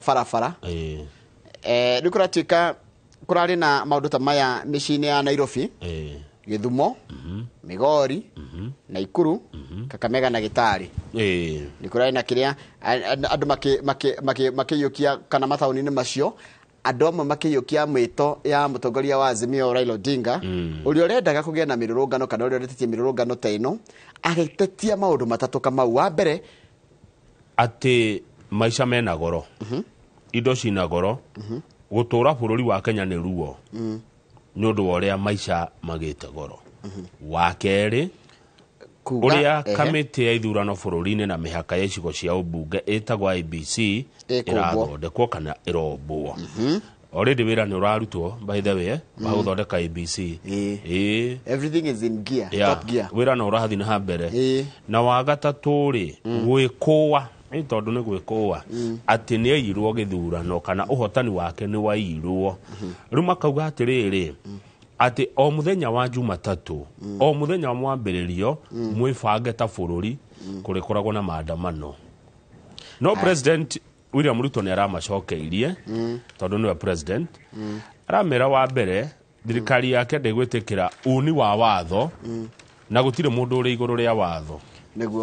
Barabara. Rĩu kũratuĩka kũrarĩ na maũndũ ta maya mĩciĩ-inĩ ya Nairobi, Gĩthumo, Migori, Naikuru, Kakamega na Gĩtarĩ. Nĩ kũrarĩ na kĩrĩa andũ makĩiyũkia kana mataũni-inĩ macio, andũ amwe makĩiyũkia mĩto ya mũtongoria wa Azimio Raila Odinga, ũrĩa ũrendaga kũgĩa na mĩrũrũngano kana ũrĩa ũretetie mĩrũrũngano ta ĩno, agĩtetia maũndũ matatũ. Kamau, wa mbere, atĩ maica mena goro, indo cina goro, gũtũra bũrũri wa Kenya nĩ ruo nĩ ũndũ wa ũrĩa maica magĩte goro. Wa kerĩ, kuga ũrĩa kamĩtĩ ya ithurano bũrũri-inĩ na mĩhaka ya icigo cia ũmbunge ĩtagwo IEBC ĩkũmbwo. Ĩrathondekwo kana ĩrombwo. Already wĩra nĩ ũrarutwo, by the way, wa gũthondeka IEBC. Everything is in gear, top gear. Wĩra no ũrathiĩ na mbere. Na wa gatatũ rĩ, gwĩkũa nĩ tondũ nĩ gwĩkũa atĩ nĩ aiyirwo gĩthurano kana ũhotani wake nĩ waiyirwo. Rĩu makauga atĩrĩrĩ, atĩ o mũthenya wa Jumatatũ, o mũthenya wa mwambĩrĩrio, mwĩbange ta bũrũri kũrĩkoragwo na maandamano. No President William Ruto nĩ aramacokeirie, tondũ nĩwe president. Aramera wa mbere, thirikari yake ndĩgwĩtĩkĩra uni wa watho na gũtirĩ mũndũ ũrĩ igũrũ rĩa watho.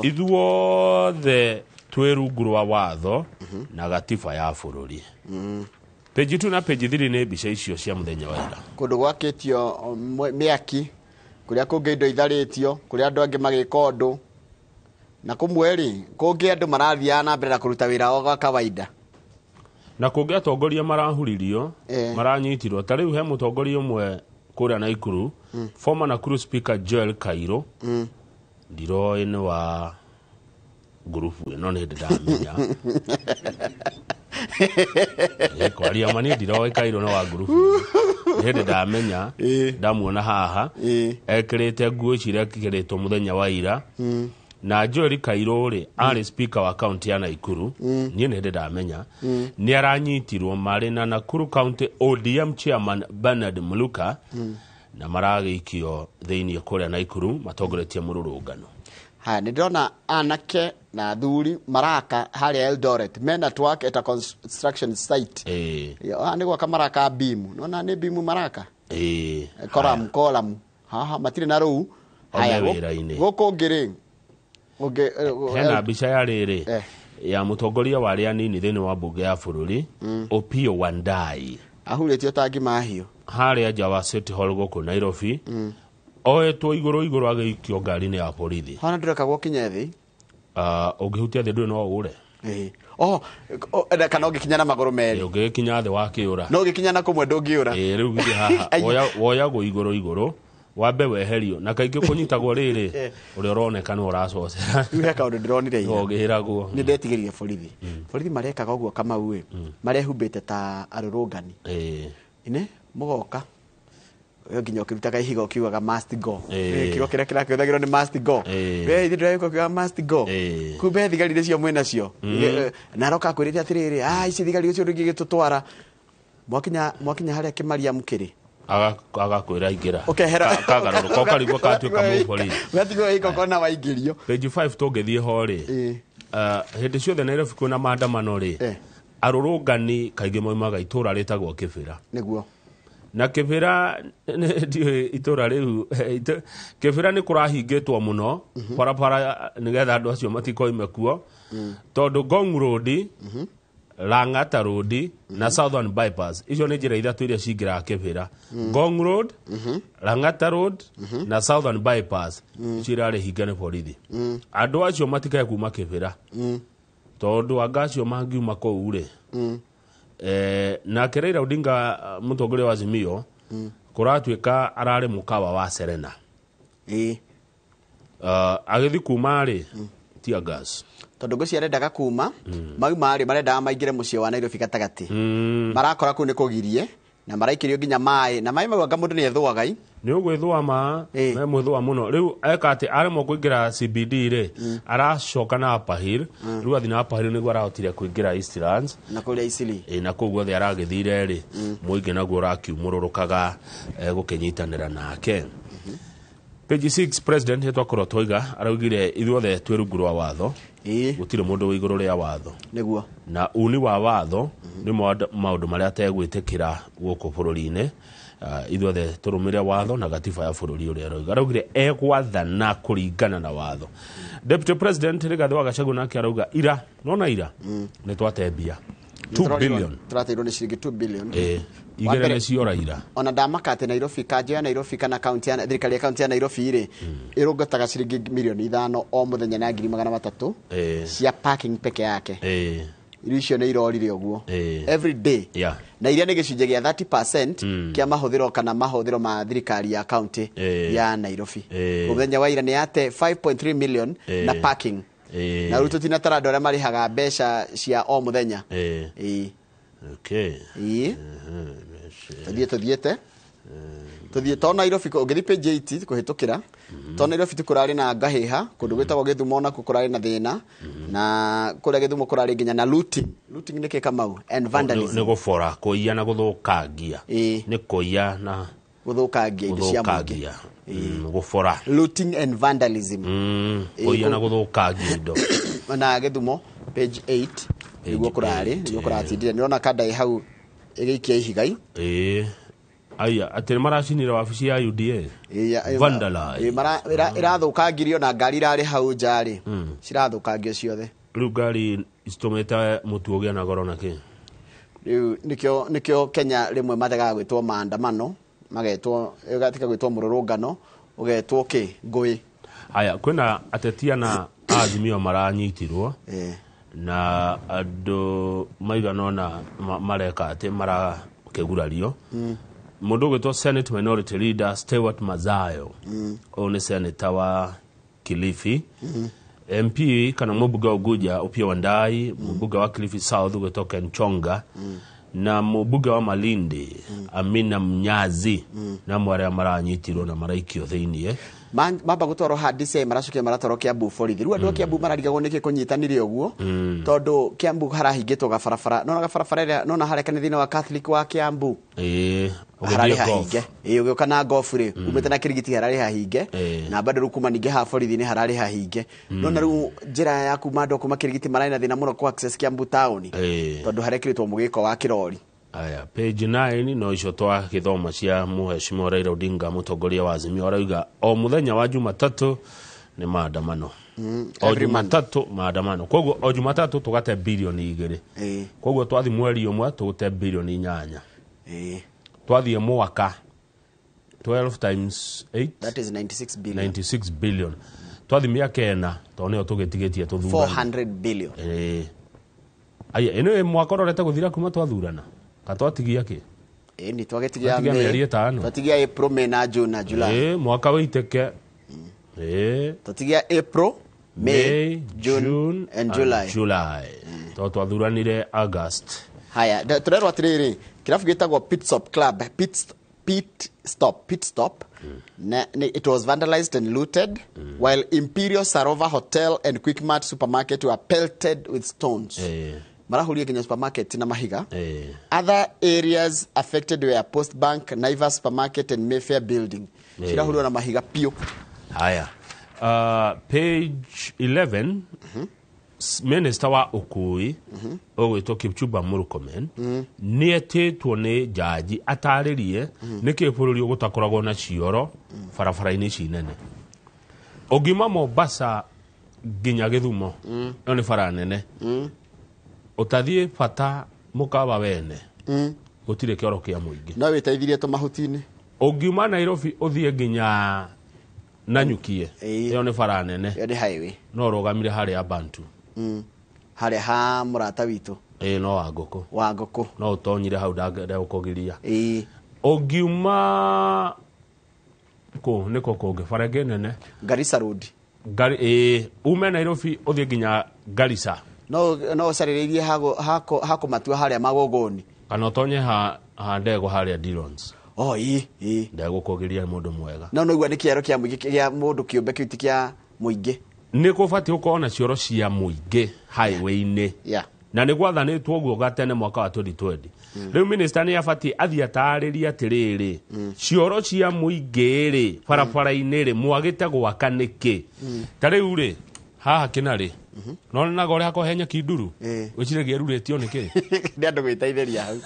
Ithuothe twĩ rungu rwa watho na gatiba ya bũrũri. Page 2 na page 3 nĩ mbica icio cia mũthenya wa ira. Kũndũ gwakĩtio mĩaki, kũrĩa kũngĩ indo itharĩtio, kũrĩa andũ angĩ magĩka ũndũ, na kũmwe rĩ, kũngĩ andũ marathiaga na mbere na kũruta wĩra wao wa kawaida. Na kũngĩ atongoria marahuririo, maranyitirwo. Ta rĩu he mũtongoria ũmwe kũrĩa Naikuru, former Nakuru Speaker Joel Kairo. Ndiroĩ nĩ wa ngurubu ĩno, nĩ hĩndĩ ndamenya. Kwaria ma, niĩ ndiroĩ Kairo nĩ wa ngurubu ĩno. Nĩ hĩndĩ ndamenya. Ndamuona haha ekĩrĩte nguo ici irekĩrĩtwo mũthenya wa ira. Na Joel Kairo rĩ, arĩ speaker wa kaunti ya Naikuru. Niĩ nĩ hĩndĩ ndamenya nĩ aranyitirwo marĩ na Nakuru County ODM chairman Bernard Muluka, na maragĩikio thĩinĩ kũrĩa Naikuru matongoretie mũrũrũngano. Haya, nĩ ndĩrona anake na athuri maraka harĩa Eldoret, men at work at a construction site. Haha nĩ gwaka maraka bimu, nona nĩ bimu maraka. Koramu koramu haha matirĩ na rũu. Ome Haya, wĩra-inĩ. Gũkũ ũngĩ rĩ, ũngĩ Hena mbica ya rĩrĩ ya mũtongoria wa arĩa anini thĩinĩ wa mbunge ya bũrũri, Opiyo Wandayi. Ahurĩtio ta ngima hiũ. Harĩa nja wa City Hall gũkũ Nairobi, oetwo igũrũ igũrũ agĩikio ngari-inĩ ya borithi. Hana ndũrekagwo kinye thĩ. Ũngĩhutia thĩ ndũrĩ no ũre. Oh, oh, kana ũngĩkinya na magũrũ merĩ. Ũngĩgĩkinya thĩ wakĩũra. No ũgĩkinya na kũmwe ndũngĩũra. Rĩu githĩ haha woyagwo igũrũ igũrũ, wambe weherio, na kaingĩ kũnyitagwo rĩrĩ ũrĩa ũroneka nĩ ũracocera. Rĩu he kaũndũ ndĩronire ira. Ũngĩhĩragwo. Nĩ ndetigĩrire borithi. Borithi marekaga ũguo, Kamau ĩ, marehumbĩte ta arũrũngani. Ine mũgoka we nginya ũkĩrutaga ihiga ũkiugaga "must go". Kiugo kĩrĩa kĩrakĩhũthagĩrwo nĩ "must go". We ithuĩ ndĩragĩũka ũkiugaga "must go". Kumbe thigari nĩcio mwĩ nacio. Na aroka akwĩrĩte atĩrĩrĩ, ah, ici thigari ũcio ndũngĩgĩtũtwara. Mwakinya, mwakinya harĩa Kĩmariamu kĩrĩ, Agakwĩra ingĩra. Ũkehera. Kagarũrũka ũkarigwo katuĩka mũborithi. Ũgatigwo wĩika ũkona waingĩrio. Page 5 tũngĩthiĩ ho rĩ, hĩndĩ ciothe Nairobi kwĩna maandamano rĩ, arũrũngani kaingĩ maumaga itũra rĩtagwo Kĩbĩra. Na Kĩbĩra ndiũĩ itũra rĩu, Kĩbĩra nĩ kũrahingĩtwo mũno barabara nĩgetha andũ acio matikoime kuo, tondũ Ngong Road, Lang'ata Road na Southern Bypass, icio nĩ njĩra ithatũ iria cingĩraga Kĩbĩra. Ngong Road, Lang'ata Road na Southern Bypass, icio irarĩ hinge nĩ borithi, andũ acio matikae kuma Kĩbĩra, tondũ anga acio mangiuma kũu rĩ. Nake Raila Odinga, mũtongoria wa Azimio, kũratuĩka ararĩ mũkawa wa Serena. Agĩthiĩ kuma rĩ, tear gas. Tondũ ngwĩciria arendaga kuma mauma rĩ, marendaga maingĩre mũciĩ wa Nairobi gatagatĩ. Marakora kũu nĩ kũgirie na maraikĩrio nginya maĩ, na maĩ mau anga mũndũ nĩ ethũaga i. Nĩ ũgwĩthũa ma. Me mwĩthũa mũno. Rĩu eka atĩ aremwo kũingĩra CBD rĩ, aracoka na Upper Hill. Rĩu athiĩ na Upper Hill nĩguo arahotire kũingĩra Eastlands. Na kũrĩa Isili. Na kũu guothe aragĩthire rĩ, mũingĩ naguo ũrakiumũrũrũkaga gũkĩnyitanĩra nake. Page 6 president hetwakorwo twaiga araugire ithuothe twĩ rungu rwa watho. Gũtirĩ mũndũ wĩ igũrũ rĩa watho. Nĩguo. Na uni wa watho nĩ maũndũ marĩa ategwĩtĩkĩra gũkũ bũrũri-inĩ. Ithuothe tũrũmĩre watho na gatiba ya bũrũri ũrĩa aroiga. Araugire egwathana kũringana na watho. Deputy President Rigathi wa Gachagua nake arauga ira, nona ira, nĩ twate mbia 2 billion. Tũrateirwo nĩ ciringi 2 billion. Igĩrĩ nĩ ciora ira. Ona ndamaka atĩ Nairobi, kanjũ ya Nairobi kana kaunti ya thirikari ya kaunti ya Nairobi rĩ, ĩrũngataga ciringi milioni 5 o mũthenya na 300,000 cia parking peke yake. Irio icio nĩ irorire ũguo every day. Na iria nĩ gĩcunjĩ gĩa 30% kĩa mahũthĩro kana mahũthĩro ma thirikari ya kaunti ya Nairobi. Mũthenya wa ira nĩ yate 5.3 million na parking. Na rĩu tũtinatara andũ arĩa marĩhaga mbeca cia o mũthenya. Okay. Tũthiĩte tũthiĩ to Nairobi, ũngĩthiĩ page 8 kũhĩtũkĩra to Nairobi tu kũrarĩ na ngahĩha kũndũ gwĩtagwo Gĩthumo nakuo kũrarĩ na thĩna, na kũrĩa Gĩthumo kũrarĩ nginya na looting. Looting nĩ kĩ Kamau? And vandalism. Nĩ gũbora, kũiya na gũthũkangia. Nĩ kũiya na gũthũkangia indo cia mũingĩ. Gũbora. Looting and vandalism. Kũiya na gũthũkangia indo. Na Gĩthumo page 8 nĩguo kũrarĩ, nĩguo kũratindire. Nĩũrona kanda ĩ hau ĩgĩikia ihiga. Aya, atĩ maracinire wabici ya UDA. Vandalize. Irathũkangirio na ngari irarĩ hau nja rĩ, cirathũkangio ciothe. Rĩu ngari citũmĩte mũtu ũgĩe na goro na kĩ? Rĩu nĩkĩo Kenya rĩmwe mathegaga gwĩtwo maandamano, magetwo ĩgatiga gwĩtwo mũrũrũngano, ũgetwo kĩ? Ngũĩ. Aya, kwĩna atetia na Azimio maranyitirwo na andũ maigana ũna mareka atĩ marakĩgurario. Mũndũ ũgwĩtwo Senate Minority Leader Stewart Mazayo, ũyũ nĩ senator wa Kilifi. MP kana mũmbunge wa Unguja Opiyo Wandayi, mũmbunge wa Kilifi South ũgwĩtwo Ken Chonga, na mũmbunge wa Malindi Amina Mnyazi, na amwe arĩa maranyitirwo na maraikio thĩiniĩ. Mamba gũtwarwo ha DCI maracokire maratwarwo Kiambu borithi. Rĩu andũ a Kiambu mararigagwo nĩkĩ kũnyitanire ũguo, tondũ Kiambu harahingĩtwo gabarabara. Nona gabarabara ĩrĩa, nona harĩa kanitha-inĩ wa Catholic wa Kiambu. Hararĩ hahinge. Ũgĩũka na golf rĩ, umĩte na kĩrigiti hararĩ hahinge. Na bado rĩu kuma ningĩ haha borithi-inĩ hararĩ hahinge. Nona rĩu njĩra ya kuma andũ kuma kĩrigiti mararĩ na thĩna mũno kũ access Kiambu town. Tondũ harekĩrĩtwo mũgĩko wa kĩrori. Aya, page 9 no icio twagĩthoma cia Mheshimiwa Raila Odinga mũtongoria wa Azimio arauga o mũthenya wa Jumatatu nĩ maandamano. O Jumatatu maandamano. Koguo o Jumatatu tũgate bilioni 2. Koguo twathi mweri ũmwe tũgũte bilioni 8. Twathiĩ mwaka 12 times 8, that is 96 billion. 96 billion. Twathi mĩaka ĩna tondũ nĩyo tũgĩtigĩtie tũthurane. 400 billion. Aya, ĩno mwaka ũrorete gũthira kuma twathurana. Katwatigia kĩ? Ni twagĩtigia mĩeri ĩtano. Twatigia April, May na June na July. Mwaka wĩitĩke. Twatigia April, May, June and July. July. Tondũ twathuranire August. Haya, tũrerwo atĩrĩrĩ, kĩrabu gĩtagwo Pit Stop Club, Pit Stop. It was vandalized and looted, while Imperial Sarova Hotel and Quickmart Supermarket were pelted with stones. Marahuria nginya supermarket na mahiga. Other areas affected were Post Bank, Naivas Supermarket and Mayfair Building. Cirahurio na mahiga piũ. Haya. Page 11, Minister wa Ukui, ũgwĩtwo Kipchumba Murkomen, nĩ etĩtwo nĩ jaji atarĩrie nĩkĩ bũrũri ũgũtakoragwo na cioro barabara-inĩ ici nene. Ũngiuma Mombasa nginya Gĩthumo, ĩyo nĩ bara nene. Ũtathiĩ bata mũkawa wene, gũtirĩ kĩoro kĩa mũingĩ. No wĩteithirie tũmahuti-inĩ. Ũngiuma Nairobi ũthiĩ nginya Nanyukie, ĩyo nĩ bara nene. Ĩyo nĩ highway. No ũrũgamire harĩa Bantu. Harĩa ha mũrata witũ. No wa ngũkũ. Wa ngũkũ. No ũtonyire hau ndegũkũgiria. Ũngiuma kũ nĩkũ kũngĩ bara ĩngĩ nene. Garissa Road. Ume Nairobi ũthiĩ nginya Garissa. No ũcarĩrĩirie hakũmatua harĩa Magogoni. Kana ũtonye ha ndegwa harĩa Dillons. Oh, ii. Ndegũkũgiria mũndũ mwega. No noigua nĩ kĩero kĩa mũingĩ kĩa mũndũ kĩũmbe kĩu ti kĩa mũingĩ. Nĩ kũbatiĩ gũkorwo na cioro cia mũingĩ highway-inĩ. Na nĩ gwathanĩtwo ũguo gatene mwaka wa 2020. Rĩu minister nĩ abatiĩ athiĩ atarĩrie atĩrĩrĩ, cioro cia mũingĩ rĩ barabara-inĩ rĩ mwagĩte gwaka nĩkĩ? Ta rĩu rĩ haha kĩnarĩ nonaga ũrĩa hakoragwo he nyeki nduru, wĩciragia ĩrurĩtio nĩkĩ? Nĩ andũ gwĩteithĩria hau.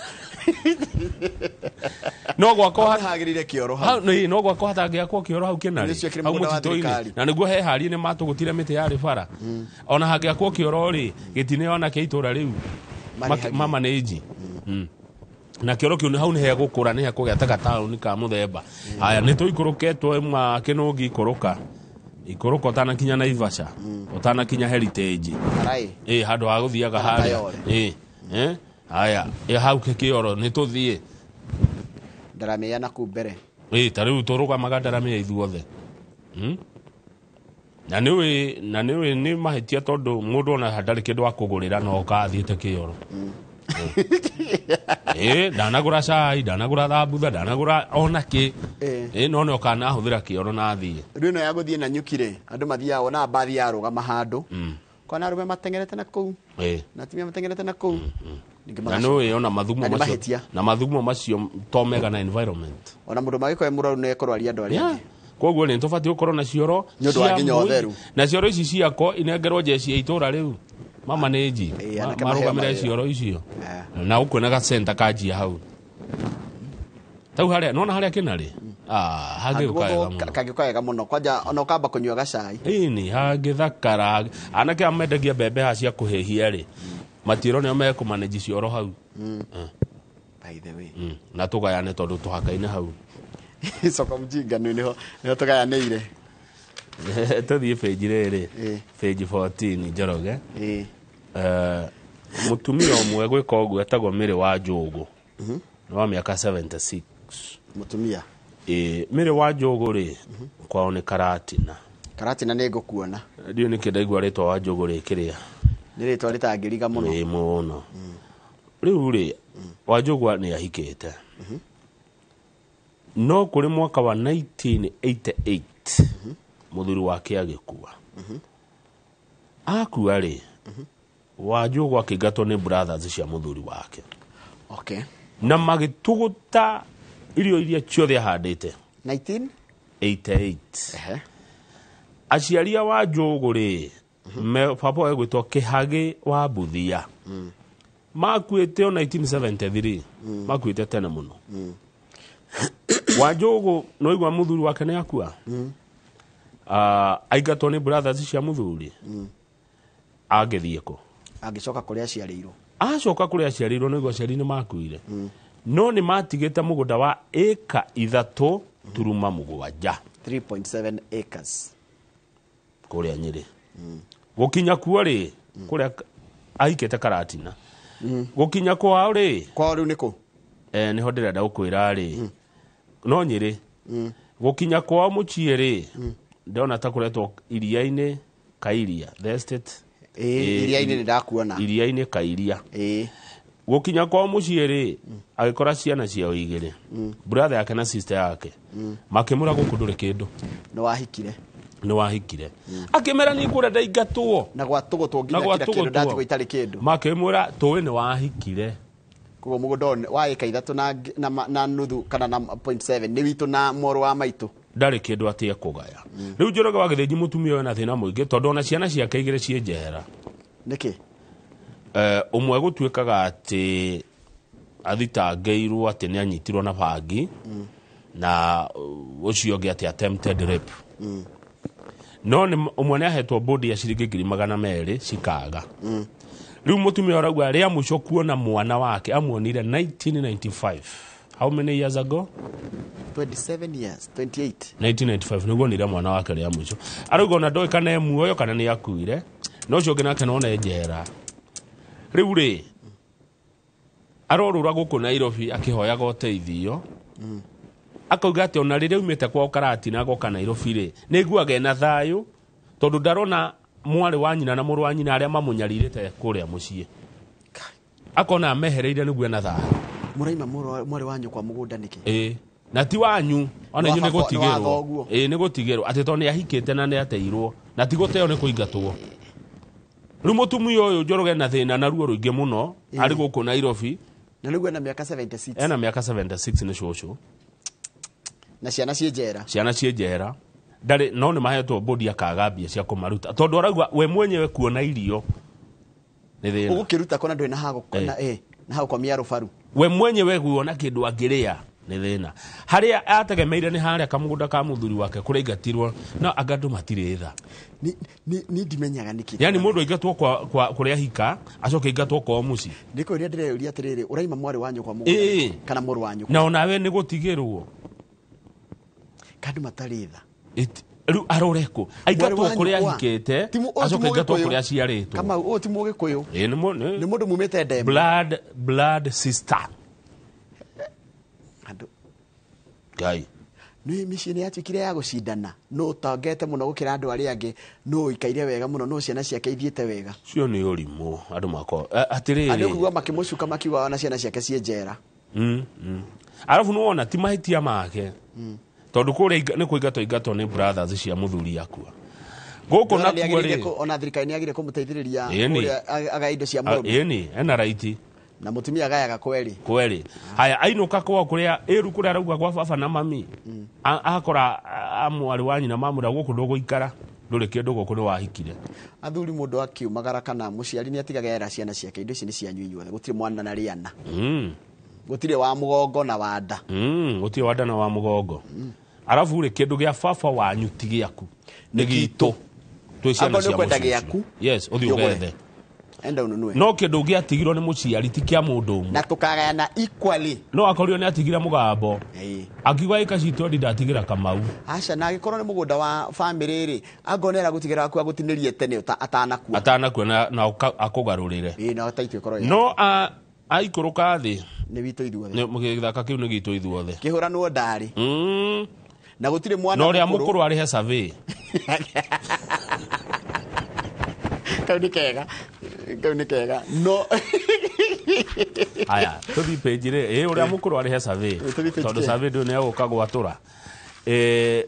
No gwakwo hagĩrĩire kĩoro hau. No gwakwo hatangĩakwo kĩoro hau kĩnarĩ Nĩcio kĩrĩ hau mũgũnda wa mũtitũ-inĩ. thirikari. Na nĩguo heharie nĩ matũgũtire mĩtĩ yarĩ bara. Ona hangĩakwo kĩoro rĩ gĩtineo na kĩa itũra rĩu Marĩhagia. mamanĩnji. Na kĩoro kĩu nĩ hau nĩ hegũkũra, nĩ hekũgĩa ta gataũni ka mũthemba. Haya nĩ tũikũrũke twema kĩnũngi ikũrũka ikũrũka ũtanakinya Naivasha, ũtanakinya Heritage. Arai. Handũ ha gũthiaga Kana harĩa. Kayole. Haya, hau kĩoro nĩ tũthiĩ. Ndaramia na kuu mbere. Ta rĩu tũrũgamaga ndaramia ithuothe. Na nĩũĩ, na nĩũĩ nĩ mahĩtia tondũ mũndũ ona ndarĩ kĩndũ akũgũrĩra no ũkathiĩte kĩoro. Ndanagũra cai, ndanagũra thambutha, ndanagũra ona kĩ. No nĩ ũkanahũthĩra kĩoro na athiĩ. Rĩu ĩno ya gũthiĩ na nyuki rĩ, andũ mathiaga wona mbathi yarũgama handũ. Kona arũme mateng'erete na kũu. Na atumia mateng'erete na kũu. Ningĩ Na magacoka. nĩũĩ ona mathumo Na nĩ macio. mahĩtia. Na mathumo macio to mega na environment. Ona mũndũ magĩkorwo e mũrwaru nĩ ekũrwaria andũ arĩa angĩ. Koguo nĩ tũbatiĩ gũkorwo na cioro Nĩ ũndũ wa cia nginya mũingĩ. ũtheru. Na cioro ici ciakwo inengerwo njeci ya itũra rĩu. Mama nĩ nji. Anake maheo Marũgamĩre mawĩra. cioro icio. Na ũkuona ga center kanjia hau. Tau harĩa, nĩwona harĩa kĩnarĩ? Hangĩũka wega mũno. Kangĩũka wega mũno. Kwanja ona ũkamba kũnyua gacai. Ĩni, hangĩthakara. Anake aya mendagia mbembe haha cia kũhĩhia rĩ, matiĩrwo nĩo mekũmanage cioro hau. By the way. Na tũgayane tondũ tũhakaine hau. Soko mjinga nĩ nĩho, nĩho tũgayanĩire. Tũthiĩ page rĩrĩ. Page 14 Njoroge. Mũtumia ũmwe gwĩka ũguo etagwo Mary wa Njũgũ. Nĩ wa mĩaka 76. Mũtumia. Mary wa Njũgũ rĩ, kwao nĩ Karatina. Karatina nĩ ngũkuona. Ndiũĩ nĩkĩ ndaigua rĩtwa wa Njũgũ rĩkĩrĩa. Nĩ rĩtwa rĩtangĩriga mũno. Mũno. Rĩu rĩ, wa Njũgũ nĩ ahikĩte. No kũrĩ mwaka wa 1988, mũthuri wake agĩkua. Akua rĩ, wa Njũgũ akĩingatwo nĩ brothers cia mũthuri wake. Na magĩtũgũta irio iria ciothe ahandĩte. Nineteen? 88. Aciari a wa Njũgũ rĩ, baba wao egwĩtwo Kĩhagĩ wa Mbuthia. Makuĩte o 1973. Makuĩte tene mũno. Wa Njũgũ no igua mũthuri wake nĩ akua. Aingatwo nĩ brothers cia mũthuri. Angĩthiĩ kũ? Angĩcoka kũrĩa aciarĩirwo. Acoka kũrĩa aciarĩirwo nĩguo aciari nĩ makuire. No nĩ matigĩte mũgũnda wa ĩka ithatũ turuma mũgwanja. 3.7 acres. Kũrĩa Nyĩrĩ. Gũkinya kuo rĩ, kũrĩa ahikĩte Karatina. Gũkinya kwao rĩ? Kwao rĩu nĩ kũ? Nĩho ndĩrenda gũkwĩra rĩ. No Nyĩrĩ. Gũkinya kwao mũciĩ rĩ, ndĩrona ta kũretwo iria-inĩ Kairia, the estate. Iria-inĩ nĩ ndakuona. Iria-inĩ Kairia. Gũkinya kwao mũciĩ rĩ, agĩkora ciana ciao igĩrĩ. Brother yake na sister yake. Makĩmwĩra gũkũ ndũrĩ kĩndũ. Nĩ wahikire. Nĩ wahikire. Akĩmera nĩ kũrĩa ndaingatwo. Na gwatũgũtwo nginya Na kila kĩndũ gwatũgũtwo. ndatigwo itarĩ kĩndũ. Makĩmwĩra tũĩ nĩ wahikire. Koguo mũgũnda ũyũ wa ĩka ithatũ na nuthu kana na point seven nĩ witũ na mũrũ wa maitũ. Ndarĩ kĩndũ atĩ ekũgaya. Rĩu Njoroge wa Gĩthĩnji mũtumia ũyũ ena thĩna mũingĩ tondũ ona ciana ciake igĩrĩ ciĩ njehera. Nĩkĩ? Ũmwe gũtuĩkaga atĩ athitangĩirwo atĩ nĩ anyitirwo na bangi, na ũcio ũngĩ atĩ attempted rape. No nĩ ũmwe nĩ ahetwo bodi ya ciringi ngiri magana merĩ cikaga. Rĩu mũtumia ũrauga rĩa mũico kuona mwana wake amuonire 1995. How many years ago? 27 years, 28. 1995 nĩguo onire mwana wake rĩa mũico. Arauga ona ndoĩ kana e muoyo kana nĩ akuire. No ũcio ũngĩ nake nona e njera. Rĩu rĩ, arorũra gũkũ Nairobi akĩhoyaga ũteithio. Akauga atĩ ona rĩrĩa aumĩte kwao Karatina agoka Nairobi rĩ, nĩ aiguaga ena thayũ tondũ ndarona mwarĩ wa nyina na mũrũ wa nyina arĩa mamũnyarirĩte kũrĩa mũciĩ. Akona amehereire nĩguo ena thayũ. Mũraima mwarĩ wa nyũkwa mũgũnda nĩkĩ? Na ti wanyu, ona inyuĩ nĩ Nĩ wa gũtigĩrwo. thoguo. Nĩ gũtigĩrwo. Atĩ tondũ nĩ ahikĩte na nĩ ateirwo. Na ti gũteo nĩ kũingatwo. Rĩu mũtumia ũyũ Njoroge na thĩna na ruo rũingĩ mũno arĩ gũkũ Nairobi. Na rĩu ena mĩaka 76. Ena mĩaka 76 nĩ cũcũ. Na ciana ciĩ njera. Ciana ciĩ njera. Ndarĩ no nĩ mahetwo bodi akaga mbia cia kũmaruta tondũ arauga we mwenyewe kuona irio nĩ thĩna. Ũgũkĩruta kona ndũrĩ na ha gũkona na ha gũkomia rũbaru. We mwenyewe kuona kĩndũ angĩrĩa nĩ thĩna. Harĩa ategemeire nĩ harĩa kamũgũnda ka mũthuri wake kũrĩa aingatirwo no anga andũ matirĩ tha. Ni ndimenyaga nĩkĩ. Yani mũndũ aingatwo kwa kũrĩa hika acoke aingatwo kwao mũciĩ. Nĩ kũria ndĩreyũria atĩrĩrĩ ũraima mwarĩ wa nyũkwa mũgũnda kana mũrũ wa nyũkwa. Na onawe nĩ gũtigĩrwo. Kandũ matarĩ tha. Rĩu arore kũ aingatwo kũrĩa ahikĩte acoke aingatwo kũrĩa aciarĩtwo. Kamau ũyũ ti mũgĩkũyũ. Nĩ mũndũ mumĩte Ndembo. Blood sister. Andũ Ngai. Nĩ mĩciĩ nĩ yatuĩkire ya gũcindana no ũtongete mũno gũkĩra andũ arĩa angĩ no ũikaire wega mũno no ciana ciake ithiĩte wega. Cio nĩ ũrimũ andũ makwa atĩrĩrĩ. Andũ kuga makĩmũcuka makiuga ona ciana ciake ciĩ njera. Arabu nĩ wona ti mahĩtia make. Tondũ kũrĩa nĩ kũingatwo ingatwo nĩ brothers cia mũthuri akua. Gũkũ nakuo rĩ ona thirikari nĩ yagĩrĩire kũmũteithĩrĩria kũrĩa agaya indo cia mũrũme. Ĩni ena raiti. Na mũtumia agayaga kweri. Kweri. Haya ainũka kwao kũrĩa ĩru kũrĩa arauga gwa baba na mami. Akora mwarĩ wa nyina mamwĩra gũkũ ndũgũikara ndũrĩ kĩndũ gũkũ nĩ wahikire. Athuri mũndũ akiumagara kana mũciari nĩ atigaga era ciana ciake indo ici nĩ cianyu inyuothe gũtirĩ mwana na rĩana. Gũtirĩ wa mũgongo na wa nda. Gũtirĩ wa nda na wa mũgongo. Arabu rĩ kĩndũ gĩa baba wanyu ti gĩaku nĩ gitũ. Twĩ ciana cia mũciĩ. Yes, ũthiĩ ũgethe. Enda ununue. No kĩndũ gĩatigirwo nĩ mũciari ti kĩa mũndũ ũmwe. Na tũkagayana equally. No akorirwo nĩ atigire mũgambo. Akiuga ĩka citũ endi ndatigĩra Kamau. Aca na agĩkorwo nĩ mũgũnda wa family rĩ, angorwo nĩ aragũtigĩra waku agũtinĩrie tene atanakua. Atanakua na akũgarũrĩre. Ĩĩ na taitũ ĩkorwo. No aikũrũka thĩ. Nĩ witũ ithuothe. Nĩ gĩthaka kĩu nĩ gitũ ithuothe. Kĩhũranwo ndarĩ. Na gũtirĩ mwana No ũrĩa mũkũrũ arĩhe survey. Kau nĩ kega. Kau nĩ kega. No Aya, tũthiĩ page rĩ, ũrĩa mũkũrũ arĩhe survey. Tondũ survey ndũ nĩ egũka gwatũra.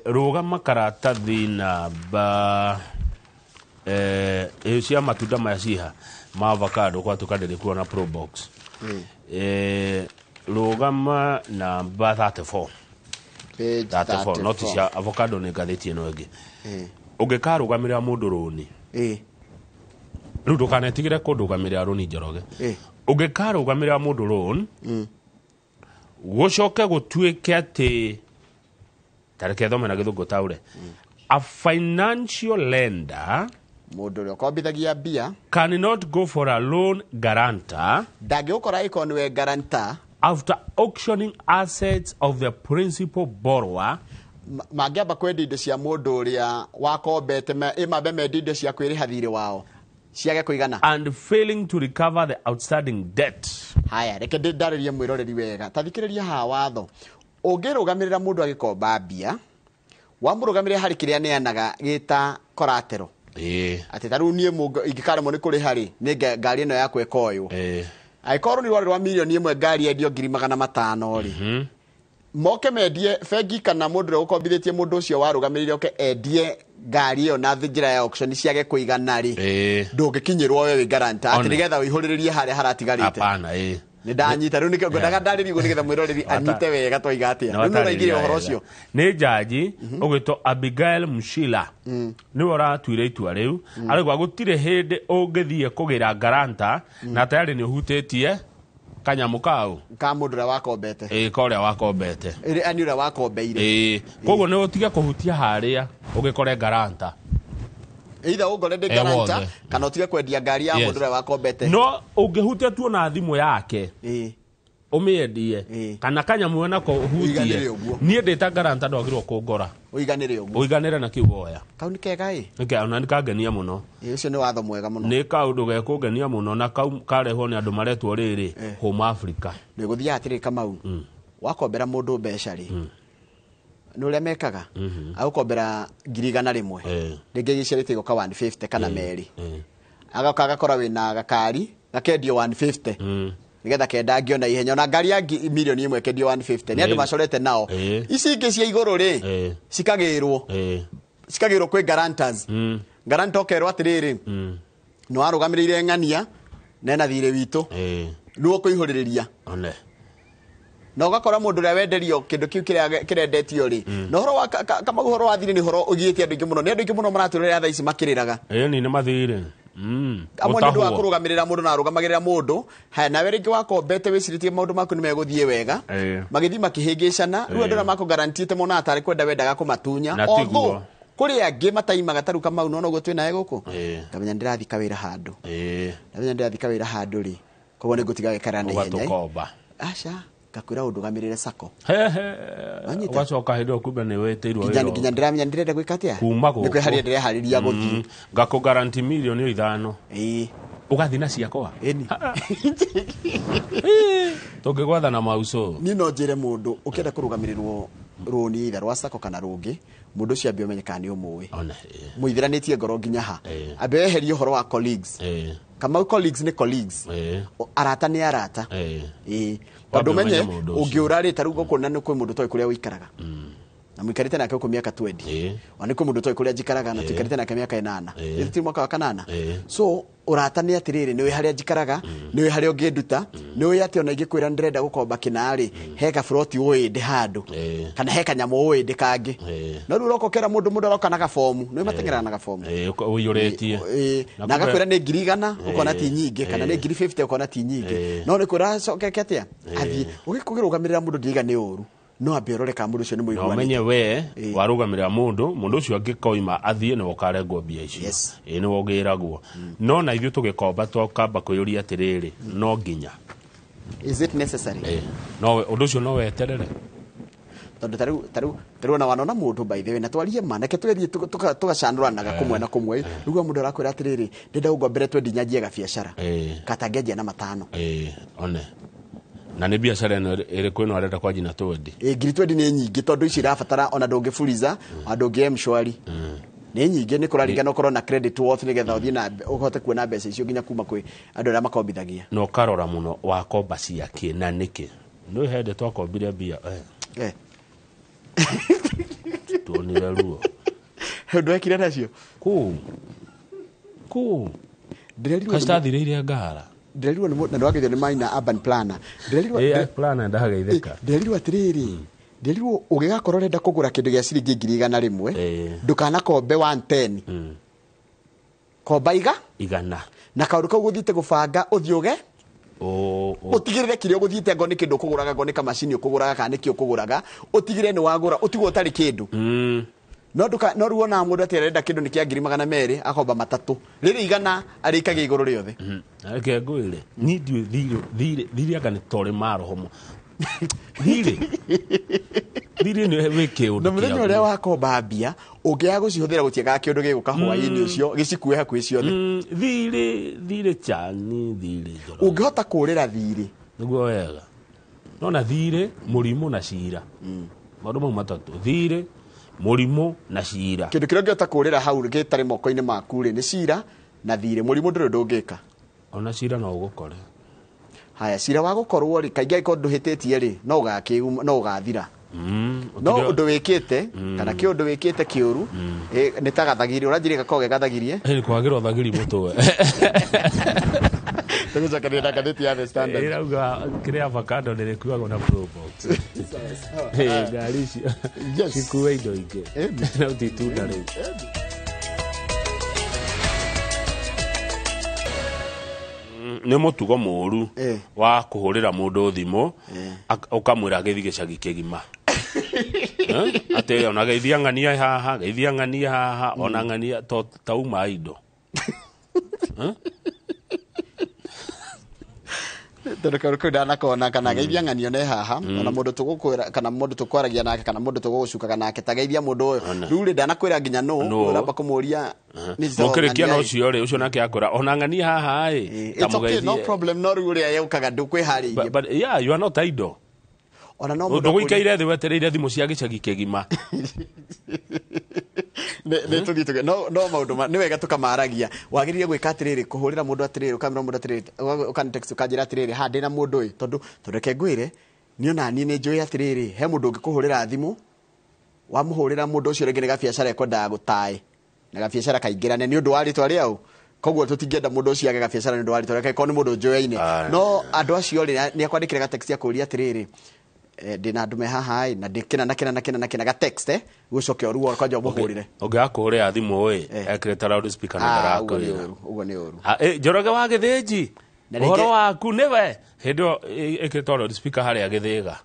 Rũgama karatathi namba cia matunda maya ciha ma avocado gwatuka ndĩrĩ kuo na Pro Box. Rũgama namba 34. Page 34 not cia avocado nĩ ngathĩti ĩno ĩngĩ. Ũngĩkarũgamĩrĩra mũndũ rũni. Rĩu ndũkanetigĩre kũndũgamĩrĩra rũni Njoroge. Ũngĩkarũgamĩrĩra mũndũ rũni gũcoke gũtuĩke atĩ tareke thome na gĩthũngũ taũre. A financial lender mũndũ ũrĩa ũkombithagia mbia cannot go for a loan guarantor ndangĩgũkora ĩkorwo nĩwe guarantor after auctioning assets of the principal borrower. Mangĩamba kwendia indo cia mũndũ ũrĩa wakombete mambe mendie indo cia kwĩrĩha thirĩ wao ciage kũigana and failing to recover the outstanding debt. Haya reke ndarĩrie mwĩroreri wega ta thikĩrĩria haha watho ũngĩrũgamĩrĩra mũndũ agĩkomba mbia wamũrũgamĩrĩra harĩ kĩrĩa aneanaga gĩta collateral. Atĩ ta rĩu niĩ ingĩkaremwo nĩ kũrĩha rĩ nĩ ngari ĩno yakwa ĩkoywo. Angĩkorwo nĩ rwarĩ rwa mirioni ĩmwe ngari yendio 500,000 rĩ moke mendie bengi kana mũndũ ũrĩa ũkombithĩtie mũndũ ũcio warũgamĩrĩire oke endie ngari ĩyo na njĩra ya auction ciage kũigana rĩ ndũngĩkinyĩrwo we wĩ guarantor atĩ nĩgetha ũihũrĩrĩrie harĩa haratigarĩte. Hapana. Nĩ ndanyita rĩu nĩkĩo ngwendaga ndarĩrie ũguo nĩgetha mwĩroreri anyite wega twaiga atĩa. Rĩu nĩ ũraigire ũhoro ũcio. Nĩ jaji ũgwĩtwo Abigail Mshila nĩwe ũratuire itua rĩu arauga gũtirĩ hĩndĩ ũngĩthiĩ kũgĩra guarantor na tayari nĩ ũhutĩtie kanyamũ kau ka mũndũ ũrĩa wakombete. Ka ũrĩa wakombete. Ani ũrĩa wakombeire. Koguo nĩ ũtige kũhutia harĩa ũgĩkore guarantor. Either ũngore ndĩ guarantor kana ũtige kwendia ngari ya mũndũ ũrĩa wakombete. No ũngĩhutia tu ona thimũ yake ũmĩendie kana kanyamũ nako ũhutie niĩ ndĩ ta guarantor ndwagĩrĩirwo kũngora. Ũiganĩre ũguo. Ũiganĩre na kĩu woya. Kau nĩ kega ĩ. Nĩkĩ ona nĩ kangenia mũno. Ũcio nĩ watho mwega mũno. Nĩ kaũndũ gekũngenia mũno na kau karehwo nĩ andũ maretwo rĩrĩ Home Africa. Nĩ gũthiaga atĩrĩ Kamau. Wakombera mũndũ mbeca rĩ nĩ ũrĩa mekaga agũkombera 100,000 rĩngĩ gĩciarĩte igoka 150 kana merĩ agoka agakora wĩna gakari gakendio 150 nĩgetha kendangio na ihenya ona ngari ya mirioni ĩmwe kendio 150 nĩ andũ macorete nao ici ingĩ cia igũrũ rĩ cikagĩrwo cikagĩrwo kwĩ guarantors. Guarantor ũkerwo atĩrĩrĩ Nĩ warũgamĩrĩire ng'ania nena thirĩ witũ. Nĩwe ũkũihũrĩrĩria. One. Na ũgakora mũndũ ũrĩa wenderio kĩndũ kĩu kĩrĩa kĩrendetio rĩ. Na ũhoro wa Kamau ũhoro wa thirĩ nĩ ũhoro ũgiĩte andũ aingĩ mũno. Nĩ andũ aingĩ mũno maratũrĩra thaa ici makĩrĩraga. Ĩni nĩ mathirĩ. Amwe nĩ ũndũ wa kũrũgamĩrĩra mũndũ na arũgamagĩrĩra mũndũ. Haya nawe rĩngĩ wakombete wĩcirĩtie maũndũ maku nĩ megũthiĩ wega. Magĩthiĩ makĩhĩngĩcana. Rĩu andũ arĩa makũgarantĩte monaga tarĩ kwenda wendaga kũmatunya. Na tiguo. Kũrĩ angĩ mataimaga ta rĩu Kamau no noguo twĩ naye gũkũ. Ngamenya ndĩrathiĩ kawĩra handũ. Ngamenya ndĩrathiĩ kawĩra handũ rĩ. Koguo nĩ ngũtiga gĩkara na ihenya. Ũgatũkomba. Aca, ngakwĩra ũndũgamĩrĩre sacco. Ũgacoka hĩndĩ ĩyo kumbe nĩ wĩtĩirwo wĩra. Nginya ndĩramenya ndĩrenda gwĩka atĩa? Kuma gũkũ. Nĩ kwĩharĩria ndĩreharĩria gũthiĩ. Ngakũ guarantee mirioni 5. Ũgathiĩ na ciakwa? Ĩni. Tũngĩgwatha na mauco. Niĩ no njĩre mũndũ ũkĩenda kũrũgamĩrĩrwo rũni either rwa sacco kana rũngĩ, mũndũ ũcio ambe ũmenye kana nĩ ũmũĩ. Mũithĩranĩtie ngoro nginya ha. Ambe weherie ũhoro wa colleagues. Kamau colleagues nĩ colleagues. Arata nĩ arata. Tondũ ũmenye ũngĩũra rĩ ta rĩu gũkũ na nĩ kwĩ mũndũ ũtoĩ kũrĩa ũikaraga. Na mũikarĩte nake gũkũ mĩaka 20. Ona nĩ kwĩ mũndũ ũtoĩ kũrĩa njikaraga na tũikarĩte nake mĩaka 8. Rĩu ti mwaka wa 8. So ũrata nĩ atĩrĩrĩ, nĩ ũĩ harĩa njikaraga, nĩ ũĩ harĩa ũngĩnduta, nĩ ũĩ atĩ ona ingĩkwĩra ndĩrenda gũkomba kĩna rĩ, he gaburoti ũĩ ndĩ handũ, kana he kanyamũ ũĩ ndĩ kangĩ. No rĩu ũroka ũkera mũndũ aroka na gabomu, nĩ ũĩ mateng'eraga na gabomu. Ũiyũrĩtie. Na agakwĩra nĩ 100,000, ũkona ti nyingĩ, kana nĩ 50,000 ũkona ti nyingĩ. No nĩ kwĩra acokeke atĩa? Athiĩ. Ũgĩkũrũgamĩrĩra mũndũ ndiga nĩ ũru. No ambe ũrore kana mũndũ ũcio nĩ mũiguanĩte. Na ũmenye we warũgamĩrĩra mũndũ ũcio angĩkoima athiĩ nĩwe ũkarengwo mbia icio. Nĩwe ũgĩragwo. No na ithuĩ tũgĩkomba twakamba kwĩyũria atĩrĩrĩ, no nginya. Is it necessary? No ũndũ ũcio no weterere. Tondũ tarĩu ona wanona mũndũ by the way, na twarie ma, nake tũgerie tũgacanũranaga kũmwe na kũmwe. Rĩu mũndũ arakwĩra atĩrĩrĩ, ndĩrenda gũgombere twendi nyanjie gabiacara. Katangĩanjia na 5. One. Na nĩ biacara ĩno ĩrĩkũ ĩno arenda kwanjia na twendi? Ngiri twendi nĩ nyingĩ tondũ ici irabatara ona ndũngĩburiza, ona ndũngĩ M-Shwari. Nĩ nyingĩ, nĩ kũraringana ũkorwo na credit worth nĩgetha ũthiĩ na ũhote kuona mbeca icio nginya kuma kwĩ andũ arĩa makombithagia. Na ũkarora mũno wakomba ciakĩ na nĩkĩ. Nĩ hĩndĩ twakombire mbia. Tuonire ruo. Ũndũ wekire nacio? Kũu. Kũu. Kacitathirĩire ngara. Ndĩrerirwo nĩ na ndwageithio nĩ Maina urban planner. Ndĩrerirwo planner ndageithĩka. Ndĩrerirwo atĩrĩrĩ, ndĩrerirwo ũgĩgakorwo ũrenda kũgũra kĩndũ gĩa ciringi 100,000, ndũkanakombe 110. Komba igana. Na kaũndũ kau ũgũthiĩte gũbanga ũthiĩ ũge ũtigĩrĩre kĩrĩa ũgũthiĩte ngo nĩ kĩndũ ũkũgũraga, ngo nĩ kamacini ũkũgũraga kana nĩ kĩ ũkũgũraga, ũtigĩrĩre nĩ wagũra, ũtigwo ũtarĩ kĩndũ. No nduka no ruo na mũndũ atĩ arenda kĩndũ nĩ kĩa 200,000 akomba 3. Rĩrĩ igana arĩikagia igũrũ rĩothe. Reke ngwĩre, niĩ ndiũĩ thirĩ thirĩ anga nĩ torĩ maroho mo. Thirĩ. Thirĩ nĩ wĩ kĩũndũ. Na mũthenya ũrĩa wakomba mbia, ũngĩaga gũcihũthĩra gũtiagaga kĩũndũ gĩgũka hwaĩ-inĩ ũcio, gĩcikue hakuhĩ ciothe. Thirĩ, thirĩ chani, thirĩ njoro. Ũngĩhota kũũrĩra thirĩ. Nĩguo wega. No na thirĩ, mũrimũ na cira. Maũndũ mau matatũ. Thirĩ, mũrimũ na cira. Kĩndũ kĩrĩa ũngĩhota kũũrĩra hau gĩtarĩ moko-inĩ maku rĩ, nĩ cira na thirĩ. Mũrimũ ndũrĩ ũndũ ũngĩka. Ona cira no ũgũkore. Haya, cira wa gũkorwo rĩ, kaingĩ angĩkorwo ndũhĩtĩtie rĩ, no no ũgathira. No ũndũ wĩkĩte, kana kĩũndũ wĩkĩte kĩũru, nĩ ta gathagiri, ũranjĩrĩka gakorwo ge gathagirie. Ĩ, kwagĩrwo thagiri mũtwe. Tũgũcokeria na ngathĩti ya The Standard. Ĩrauga kĩrĩa avocado nĩ rĩkuagwo na Probox. Ngari icio cikue indo ingĩ. No ti itunda rĩu. Nĩ mũtugo mũũru wa kũhũrĩra mũndũ thimũ, ũkamwĩra agĩthiĩ gĩcagi kĩgima. Atĩ ona geithia ng'ania haha, geithia ng'ania haha, ona ng'ania tauma indo. Tondũ kaũndũ kau ndanakona kana geithia ng'ania ne haha, ona mũndũ tũgũkwĩra kana mũndũ tũkwaragia nake kana mũndũ tũgũgũcukaga nake, ta geithia mũndũ ũyũ. Rĩu rĩ ndanakwĩra nginya nũ, ũramba kũmũria nĩ njĩra Mũkĩrĩkia na ũcio rĩ, ũcio nake akwĩra ona ng'ania haha ĩ, ta It's okay, no mũgeithie. problem, no rĩu ũrĩa yũkaga ndũkwĩharĩirie. But yeah, you are not idle. Ona no mũndũ Ndũgũikaire thĩ wetereire thimũ cia gĩcagi kĩgima. Nĩ tũthiĩ tũge. No, no maũndũ nĩ wega tũkamaragia. Wagĩrĩire gwĩka atĩrĩrĩ, kũhũrĩra mũndũ atĩrĩrĩ, ũkamwĩra mũndũ atĩrĩrĩ, ũkanitext ũkanjĩra atĩrĩrĩ, ha ndĩna mũndũ ĩ, tondũ reke ngwĩre, niĩ ona niĩ nĩ njũĩ atĩrĩrĩ, he mũndũ ũngĩkũhũrĩra thimũ, wamũhũrĩra mũndũ ũcio rĩngĩ nĩ gabiacara ekwendaga gũtae, na gabiacara kaingĩrane nĩ ũndũ wa rĩtwa rĩau. Koguo tũtingĩenda mũndũ ũcio age gabiacara nĩ ũndũ wa rĩtwa rĩake korwo nĩ mũndũ njũyaine. No andũ acio rĩ, nĩ akwandĩkĩre ga text ya kũũria atĩrĩrĩ, ndĩna andũ me haha ĩ, na ndĩ kĩna na kĩna na kĩna na kĩna ga text gũcokia ũru kwanja ũmũhũrĩre. Ũngĩgakũhũrĩra thimũ ĩ, ekĩrĩte loud speaker na ndarakwĩra. Ũguo nĩ ũru. Njoroge wa Gĩthĩnji, ũhoro waku nĩwe. Hĩndĩ ĩyo ĩkĩrĩtwo loud speaker harĩa Gĩthĩga.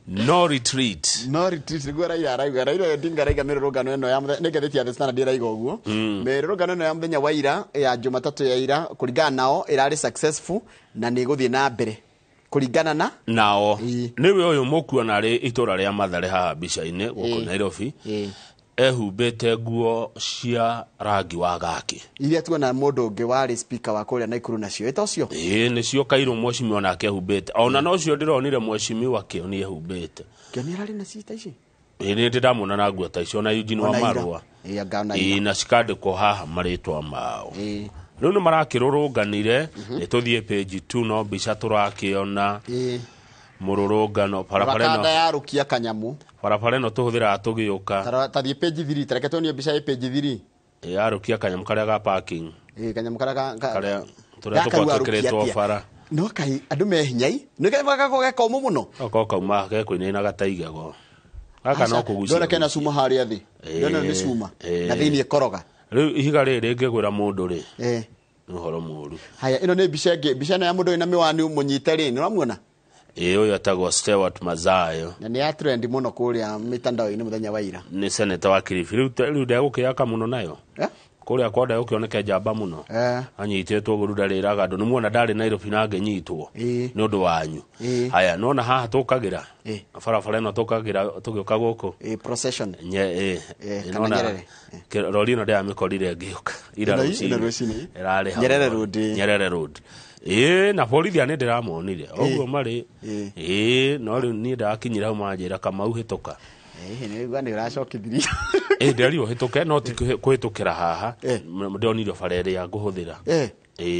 No retreat. No retreat nĩguo Raila arauga. Raila Odinga arauga mĩrũrũngano ĩno ya mũthenya, nĩ ngathĩti ya The Standard ĩraiga ũguo. Mĩrũrũngano ĩno ya mũthenya wa ira, ya Jumatatũ ya ira, kũringana nao ĩrarĩ successful na nĩ ĩgũthiĩ na mbere. Kũringana na nao. Nĩwe ũyũ mũkuona arĩ itũra rĩa Mathare haha mbica-inĩ gũkũ Nairobi. Ehumbĩte nguo cia rangi wa gaki. Iria tuona mũndũ ũngĩ warĩ speaker wa kũrĩa Naikuru nacio. Ĩta ũcio? Ĩĩ, nĩcio Kairũ mheshimiwa nake ehumbĩte. Ona no ũcio ndĩronire mheshimiwa Kĩoni ehumbĩte. Kĩoni ararĩ na cita ici? Ĩĩ, nĩ ndĩramuona na nguo ta icio na Eugene wa Marũa. Ĩĩ, anga ona ira. Ĩĩ, na cikandĩkwo haha marĩtwa mao. Rĩu nĩ marakĩrũrũnganire, nĩ tũthiĩ page 2 no mbica tũrakĩona. Mũrũrũngano, barabara ĩno. Rakanda ya rũkia kanyamu. Barabara ĩno tũhũthĩraga tũgĩũka. Ta thiĩ page 3, ta reke tuonie mbica ĩ page 3. Yarũkia kanyamũ karĩa ga parking. Kanyamũ karĩa Karĩa tũrĩa tũkoragwo twĩkĩrĩtwo bara. No kai andũ me hinyai. Nĩ kanyamũ gaka gekomũ mũno. Gako kauma gekũinaina gata igego. Gaka no kũgucia. Ndona kena cuma harĩa thĩ. Ndona nĩ cuma. Na thĩinĩ ĩkoroga. Rĩu ihiga rĩrĩ rĩngĩgwĩra mũndũ rĩ. Nĩ ũhoro mũũru. Haya, ĩno nĩ mbica ĩngĩ. Mbica ĩno ya mũndũ wĩna mĩwani mũnyite rĩ, nĩ ũramuona? Ĩĩ, ũyũ etagwo Stewart Mazayo. Na nĩ ya trend mũno kũrĩa mitandao-inĩ mũthenya wa ira. Nĩ senator wa Kilifi. Rĩu ndegũkĩaka mũno nayo. Kũrĩa kwa ndegũkĩoneka njamba mũno. Anyitĩtwo ũguo ndarĩraga andũ. Nĩ muona ndarĩ Nairobi na ngĩnyitwo. Nĩ ũndũ wanyu. Haya, nona haha tũkagĩra. Barabara ĩno tũkagĩra tũgĩũka gũkũ. Procession. Kana Nona Nyerere. Rori ĩno ndĩramĩkorire ngĩũka. Ira Ĩno rũcinĩ. rũcinĩ. Ĩrarĩ hau. Nyerere Road. Nyerere Road. Na borithi nĩ ndĩramonire. Ũguo marĩ. No rĩu niĩ ndakinyire hau manjĩra Kamau hĩtũka. Nĩ ũigua nĩ ũracokithirie. Ndĩrerirwo hĩtũke, no ti kũhĩtũkĩra haha. Ndĩronire bara ĩrĩa ngũhũthĩra.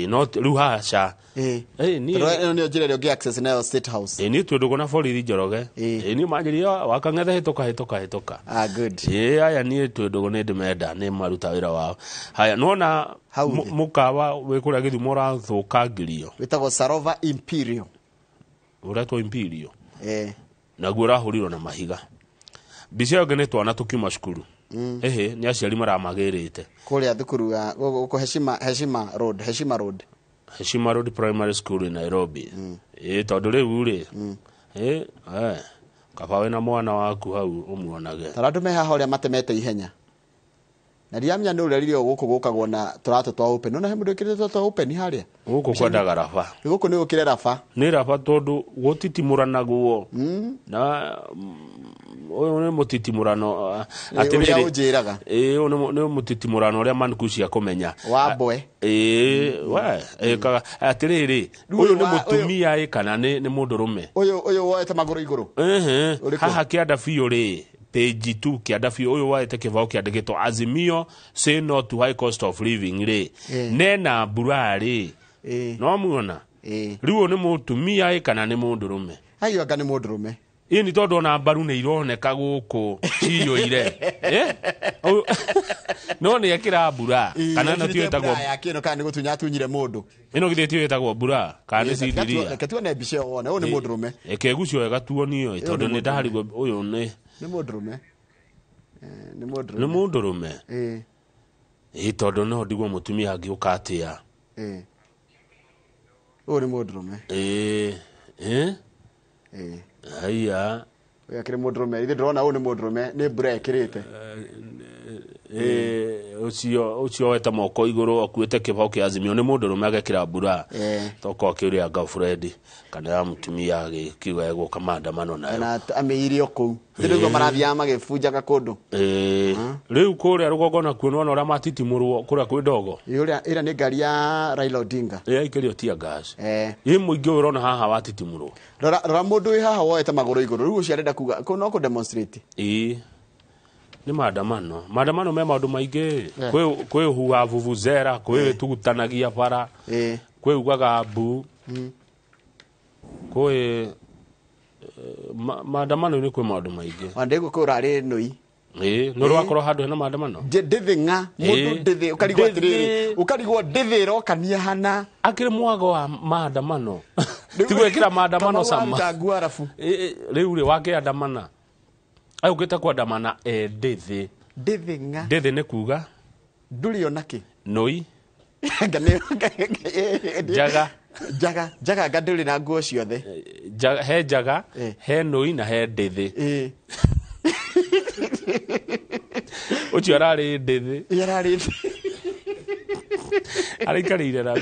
No rĩu haha ca. Niĩ Tondũ ĩno nĩyo njĩra ĩrĩa ũngĩ access nayo State House. Niĩ twĩ ndũgũ na borithi Njoroge. Niĩ manjĩrire wakang'ethe hĩtũka, hĩtũka, hĩtũka. Good. Aya niĩ twĩ ndũgũ nĩ ndĩmenda, nĩ maruta wĩra wao. Haya, nĩwona Hau thĩ. mũkawa wĩ kũrĩa Gĩthumo ũrathũkangirio. Wĩtagwo Sarova Imperial. Ũretwo Imperial. Naguo ũrahũrirwo na mahiga. Mbica ĩyo ĩngĩ nĩ twana tũkiuma cukuru. Ĩhĩ, nĩ aciari maramagĩrĩte. Kũrĩa thukuru ya gũkũ Heshima Road, Heshima Road. Heshima Road Primary School in Nairobi. Tondũ rĩu rĩ, kaba wĩna mwana waku hau ũmuonage. Tara andũ me haha ũrĩa matemete ihenya. Na ndiramenya nĩ ũrĩa rĩrĩa gũkũ gũkagwo na tũratũ twa open. Nona he mũndũ wĩkĩrĩte tũratũ twa open harĩa? Gũkũ kwendaga raba. Gũkũ nĩ gũkĩre raba. Nĩ raba tondũ gũtitimũranagwo. Na ũyũ nĩ mũtitimũrano, atĩrĩrĩ. Ũrĩa ũnjĩraga. Ũyũ nĩ mũtitimũrano ũrĩa Mankuci akũmenya. Wa mbwe. We, kaga, atĩrĩrĩ, Rĩu ũyũ nĩ ũyũ wa-, ũyũ mũtumia ĩ kana nĩ mũndũrũme? Ũyũ woete magũrũ igũrũ. Ũrĩkũ? Haha kĩanda biũ rĩ, page 2 kĩanda biũ, ũyũ woete kĩbaũ kĩandĩkĩtwo Azimio say no to high cost of living rĩ. Nena mbura rĩ. No muona? Rĩu ũyũ nĩ mũtumia ĩ kana nĩ mũndũrũme? Ayo anga nĩ mũndũrũme. Ĩ nĩ tondũ ona mbaru nĩ ironeka gũkũ ciyũire. No nĩ ekĩra mbura. Kana ĩno tiyo Ekĩrĩte ĩtagwo mbura ya kĩno kana nĩ gũtunya atunyire mũndũ. Ĩno githĩ tiyo ĩtagwo mbura, kana nĩ cindiria? Reke tuone mbica ĩyo wone, ũyũ nĩ mũndũrũme. Ĩkegucio wega tuonio, Ũyũ nĩ tondũ nĩ mũndũrũme. ndarigwo ũyũ nĩ Nĩ mũndũrũme. Nĩ mũndũrũme. Nĩ mũndũrũme? Tondũ no ndigwo mũtumia angĩũka atĩa. Ũyũ nĩ mũndũrũme. Haiya. Ũyũ akĩrĩ mũndũrũme. Ithuĩ ndĩrona ũyũ nĩ mũndũrũme, nĩ mbura ĩkĩrĩte. Ũcio wete moko igũrũ akuĩte kĩbaũ kĩa Azimio nĩ mũndũrũme agekĩra mbura. Tokorwo akĩũria girlfriend kana ya mũtumia agĩkiuga egũka maandamano nayo. Na amĩirie o kũu. Thĩinĩ ũguo marathiaga magĩbunjaga kũndũ. Rĩu kũrĩa rũgongo nakuo nĩwona ũrĩa matitimũrwo kũrĩa kwĩ ndogo. Ũrĩa, ĩrĩa nĩ ngari ya Raila Odinga. Yaikĩrio tear gas. Ĩ mũingĩ ũyũ ũrona haha watitimũrwo. Rora, rora mũndũ wĩ haha woete magũrũ igũrũ. Rĩu ũcio arenda kuga, kũu no kũ demonstrate. Nĩ maandamano. Maandamano me maũndũ maingĩ. Kwĩ ũhuha vuvuzela, kwĩ wĩtugutanagia bara. Kwĩ ugaga mbu. Kwĩ maandamano-inĩ kwĩ maũndũ maingĩ. Ona ndĩgũ kũu ũrarĩ nũi. Nĩ ũrakorwo handũ hena maandamano ndĩthĩ ng'a mũndũ ndĩthĩ ũkarigwo atĩrĩrĩ ũkarigwo ndĩthĩ ĩrokania hana akĩrĩ mwago wa maandamano ti gwĩkĩra maandamano sama rĩu rĩ wakĩandamana agũkĩte kwandamana ndĩthĩ ndĩthĩ ng'a ndĩthĩ nĩ kuga ndũrĩ ona kĩ nũi njaga njaga njaga nga ndũrĩ na nguo ciothe he njaga he nũi na he ndĩthĩ ũcio ararĩ ndĩthĩ ararĩ araikarĩire rami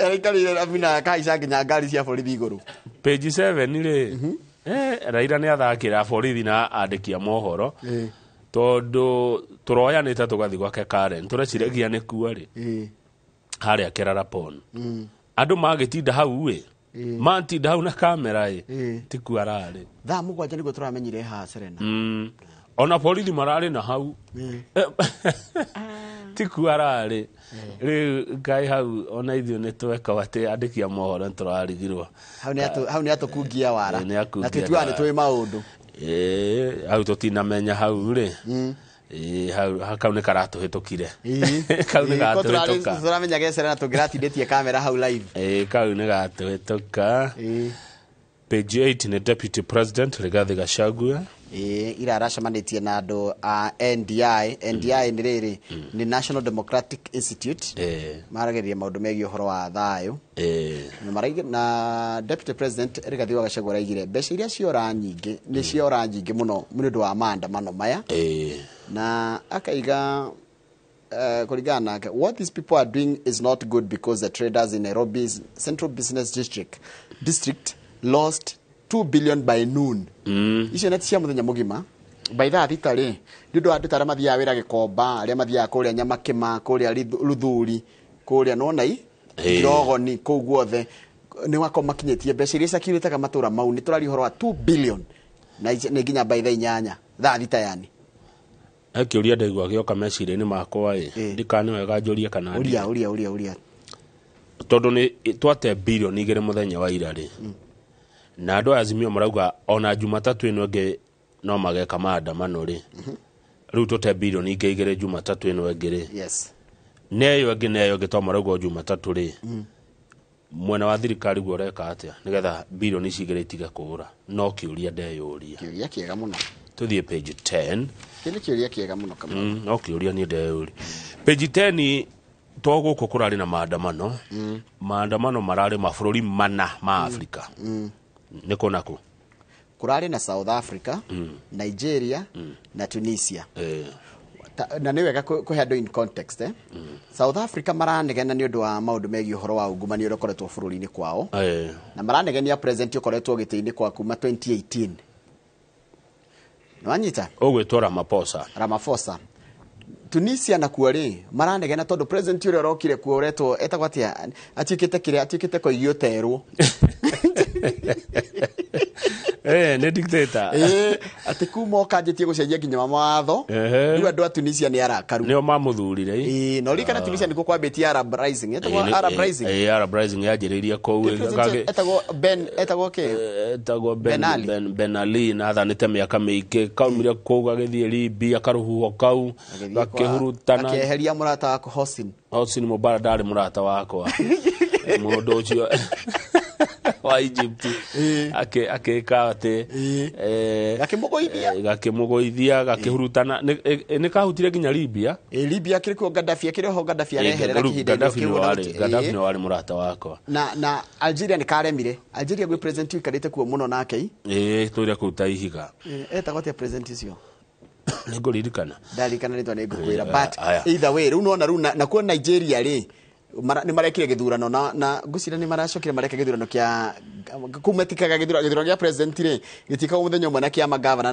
araikarĩire rami na akahaica nginya ngari cia borithi igũrũ page 7 rĩ Raila nĩ athakĩra borithi na andĩki a mohoro tondũ tũroyanĩte tũgathiĩ gwake Karen tũreciragia nĩ kuo rĩ harĩa Kerarapon andũ magĩtinda hau ĩ matinda hau na kamera ĩ ti kuo ararĩ thaa 7 nĩguo tũramenyire haha Serena ona borithi mararĩ na hau ti kuo ararĩ rĩu ngai hau ona ithuĩ nĩ tweka atĩ andĩki a mohoro nĩ tũrarigirwo hau nĩ atũkungia wara na twĩtuaga nĩ tũĩ maũndũ hau tũtinamenya hau rĩ hau kau nĩ karatũhĩtũkire kau nĩ gatũhĩtũka tũramenya Serena tũngĩratindĩtie kamera hau live kau nĩ gatũhĩtũka page 8 nĩ Deputy President Rigathi Gachagua ira aracemanĩtie na andũ a NDI NDI nĩ rĩrĩ nĩ National Democratic Institute maragĩrĩria maũndũ megiĩ ũhoro wa thayũ na Deputy President Rigathi wa Gachagua araigire mbeca iria ciora nyingĩ nĩ ciora nyingĩ mũno nĩ ũndũ wa maandamano maya na akaiga kũringana nake what these people are doing is not good because the traders in Nairobi's Central Business District lost 2 billion by noon. Icio nĩ cia mũthenya mũgima by thaa 6 rĩ nĩ ũndũ wa andũ ta arĩa mathiaga wĩra Gĩkomba arĩa mathiaga kũrĩa Nyamakĩma kũrĩa Luthuri kũrĩa nonai Kirogoni kũu guothe nĩ wakorwo makinyĩtie mbeca iria ciakiurĩtaga matũra mau nĩ tũraria ũhoro wa 2 billion na nĩ nginya by thaa 8 thaa 6 yani kĩũria ndaigua gĩoka meciria-inĩ makwa ĩ ndikana nĩ wega njũrie kana ũria ũria ũria ũria tondũ nĩ twate bilioni 2 mũthenya wa ira rĩ na andũ a Azimio marauga ona Jumatatũ ĩno ĩngĩ no mageka maandamano rĩ rĩu tũte bilioni ingĩ 2 Jumatatũ ĩno ĩngĩ rĩ yes neyo ĩngĩ neyo ĩngĩ to marauga Jumatatũ rĩ mwena wa thirikari guo ũreka atĩa nĩgetha bilioni ici 2 itige kũũra no kĩũria ndeyũria kĩũria kĩega mũno tũthiĩ page 10 kĩndũ kĩũria kĩega mũno kama no kĩũria niĩ ndeyũria page 10 to gũkũ kũrarĩ na maandamano maandamano mararĩ mabũrũri mana ma Afrika nĩ kũ na kũ kũrarĩ na South Africa Nigeria na Tunisia na nĩ wega kũhe andũ in context South Africa maranegena nĩ ũndũ wa maũndũ megiĩ ũhoro wa ungumania ũrĩa ũkoretwo bũrũri-inĩ kwao na maranegenia president ũkoretwo gĩtĩ-inĩ kwa kuma 2018 nĩwanyita ũgwĩtwo Ramaphosa Tunisia nakuo rĩ maranegena tondũ president ũrĩa ũrokire kuo ũretwo etagwo atĩa atuĩkĩte kĩrĩa atuĩkĩte koigi ũterwo nĩ dictator atĩ kuma okanjĩtie gũcenjia nginya mawatho rĩu andũ a Tunisia nĩ arakaru nĩo mamũthurire na ũririkana Tunisia nĩkuo kwambĩtie Arab Rising etagwo Arab Rising Arab Rising yanjĩrĩirie kũu etagwo Ben etagwo kĩ etagwo Ben Ali na athanĩte mĩaka mĩingĩ kaumire kũu gagĩthiĩ Libya karũhuho kau gakĩhurutana akĩeheria mũrata waku Hosni Mubarak ndarĩ mũrata wakwa mũndũ ũcio wa Egypt akĩka atĩ gakĩmũgũithia gakĩmũgũithia gakĩhurutana nĩ kahutire nginya Libya Libya kĩrĩ kuo Gaddafi akĩrĩ ho Gaddafi areherera kĩhinda kĩu Gaddafi nĩ warĩ mũrata wakwa na Algeria nĩ karemire Algeria gwĩ president ũikarĩte kuo mũno nake tũire kũu ta ihiga etagwo atĩa president ũcio nĩngũririkana ndarikana rĩtwa nĩ ngũkwĩra but either way rĩu nona rĩu nakuo Nigeria rĩ nĩ marekire gĩthurano na ngwĩciria nĩ maracokire mareka gĩthurano kĩa kumetikaga gĩthurano gĩa president rĩ gĩtikagwo mũthenya ũmwe na kĩa magavana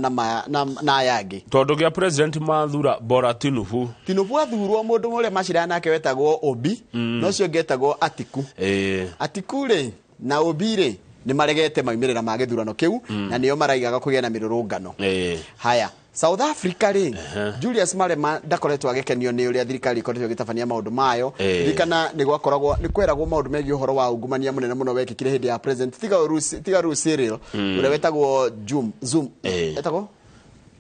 na aya angĩ tondũ gĩa president mathura Bola Tinubu Tinubu athurwo mũndũ ũrĩa macirana nake wetagwo Obi na ũcio ũngĩ etagwo Atiku Atiku rĩ na Obi rĩ nĩ maregete maumĩrĩra ma gĩthurano kĩu na nĩo maraigaga kũgĩa na mĩrũrũngano haya South Africa rĩ Julius Malema ndakoretwo agĩkenio nĩ ũrĩa thirikari ĩkoretwo ĩgĩtabania maũndũ mayo ririkana nĩ gwakoragwo nĩ kweragwo maũndũ megiĩ ũhoro wa ungumania mũnene mũno wekĩkire hĩndĩ ya president tiga rĩu Cyril ũrĩa wetagwo Zoom etagwo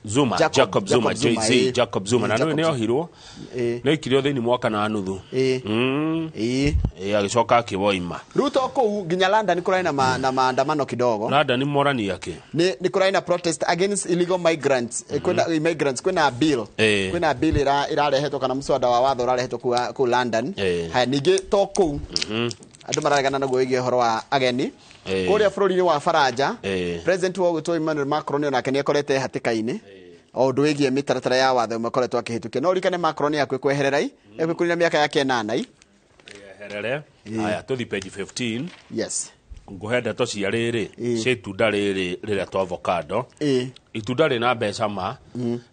Zuma, Jacob Zuma, JZ, Jacob Zuma. Na nĩ ohirwo. Nĩ aikirio thĩinĩ mwaka na nuthu. Agĩcoka akĩwoima. Rĩu to kũu nginya London kũrarĩ na maandamano kidogo. London morani yake. Nĩ kũrarĩ na protest against illegal migrants. Kwĩna immigrants, kwĩna bill. Kwĩna bill ĩrarehetwo kana mũswada wa watho ũrarehetwo kũu London. Haya ningĩ to kũu. Andũ mararegana naguo wĩgiĩ ũhoro wa ageni. Kũrĩa bũrũri-inĩ wa Faranja, President wa gwĩtwo Emmanuel Macron onake nĩ akorete hatĩka-inĩ. O ũndũ wĩgiĩ mĩtaratara ya watho ĩmwe akoretwo akĩhĩtũkia. No ũririkane Macron nĩ kwehererai, ekũrina mĩaka yake 8. Eherere. Haya tũthi page 15. Yes. Nguhe ndeto cia rĩrĩ, cia itunda rĩrĩ rĩretwo avocado. Itunda rĩna mbeca ma,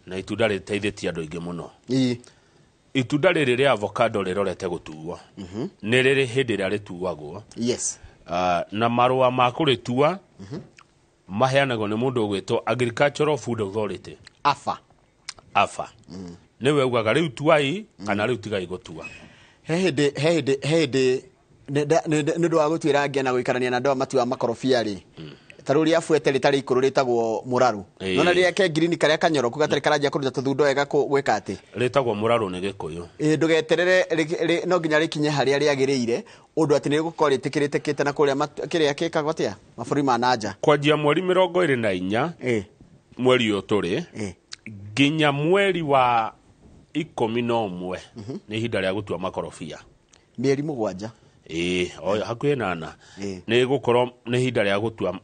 na itunda rĩteithĩtie andũ aingĩ mũno. Itunda rĩrĩ rĩa avocado rĩrorete gũtuo. Nĩ rĩrĩ hĩndĩ ĩrĩa rĩtuagwo. Yes. Na marũa ma kũrĩtua maheanagwo nĩ mũndũ ũgwĩtwo Agricultural Food Authority. AFA. AFA. Nĩwe ugaga rĩu tuai kana rĩu tigai gũtua. He hĩndĩ nĩ ũndũ wa gũtuĩra ngĩa na gũikarania na andũ aya matuaga makorobia rĩ. Ta rĩu rĩa buete rĩtarĩ ikũrũ rĩtagwo mũraru. Nona rĩrĩa ke ngirini karĩa kanyoroku gatarĩ karanjia kũruta tũthundo wega gwĩka atĩ. Rĩtagwo mũraru nĩ Gĩkũyũ. Ndũgeterere no nginya rĩkinye harĩa rĩagĩrĩire ũndũ atĩ nĩ rĩgũkorwo rĩtĩkĩrĩtĩkĩte na kũrĩa kĩrĩa gĩkagwo atĩa mabũrũri ma nanja. Kwanjia mweri 24 mweri ũyũ tũrĩ nginya mweri wa 11 nĩ ihinda rĩa gũtua makorobia. Mĩeri 7. Hakuhĩ 8. Nĩ gũkorwo nĩ ihinda rĩa gũtua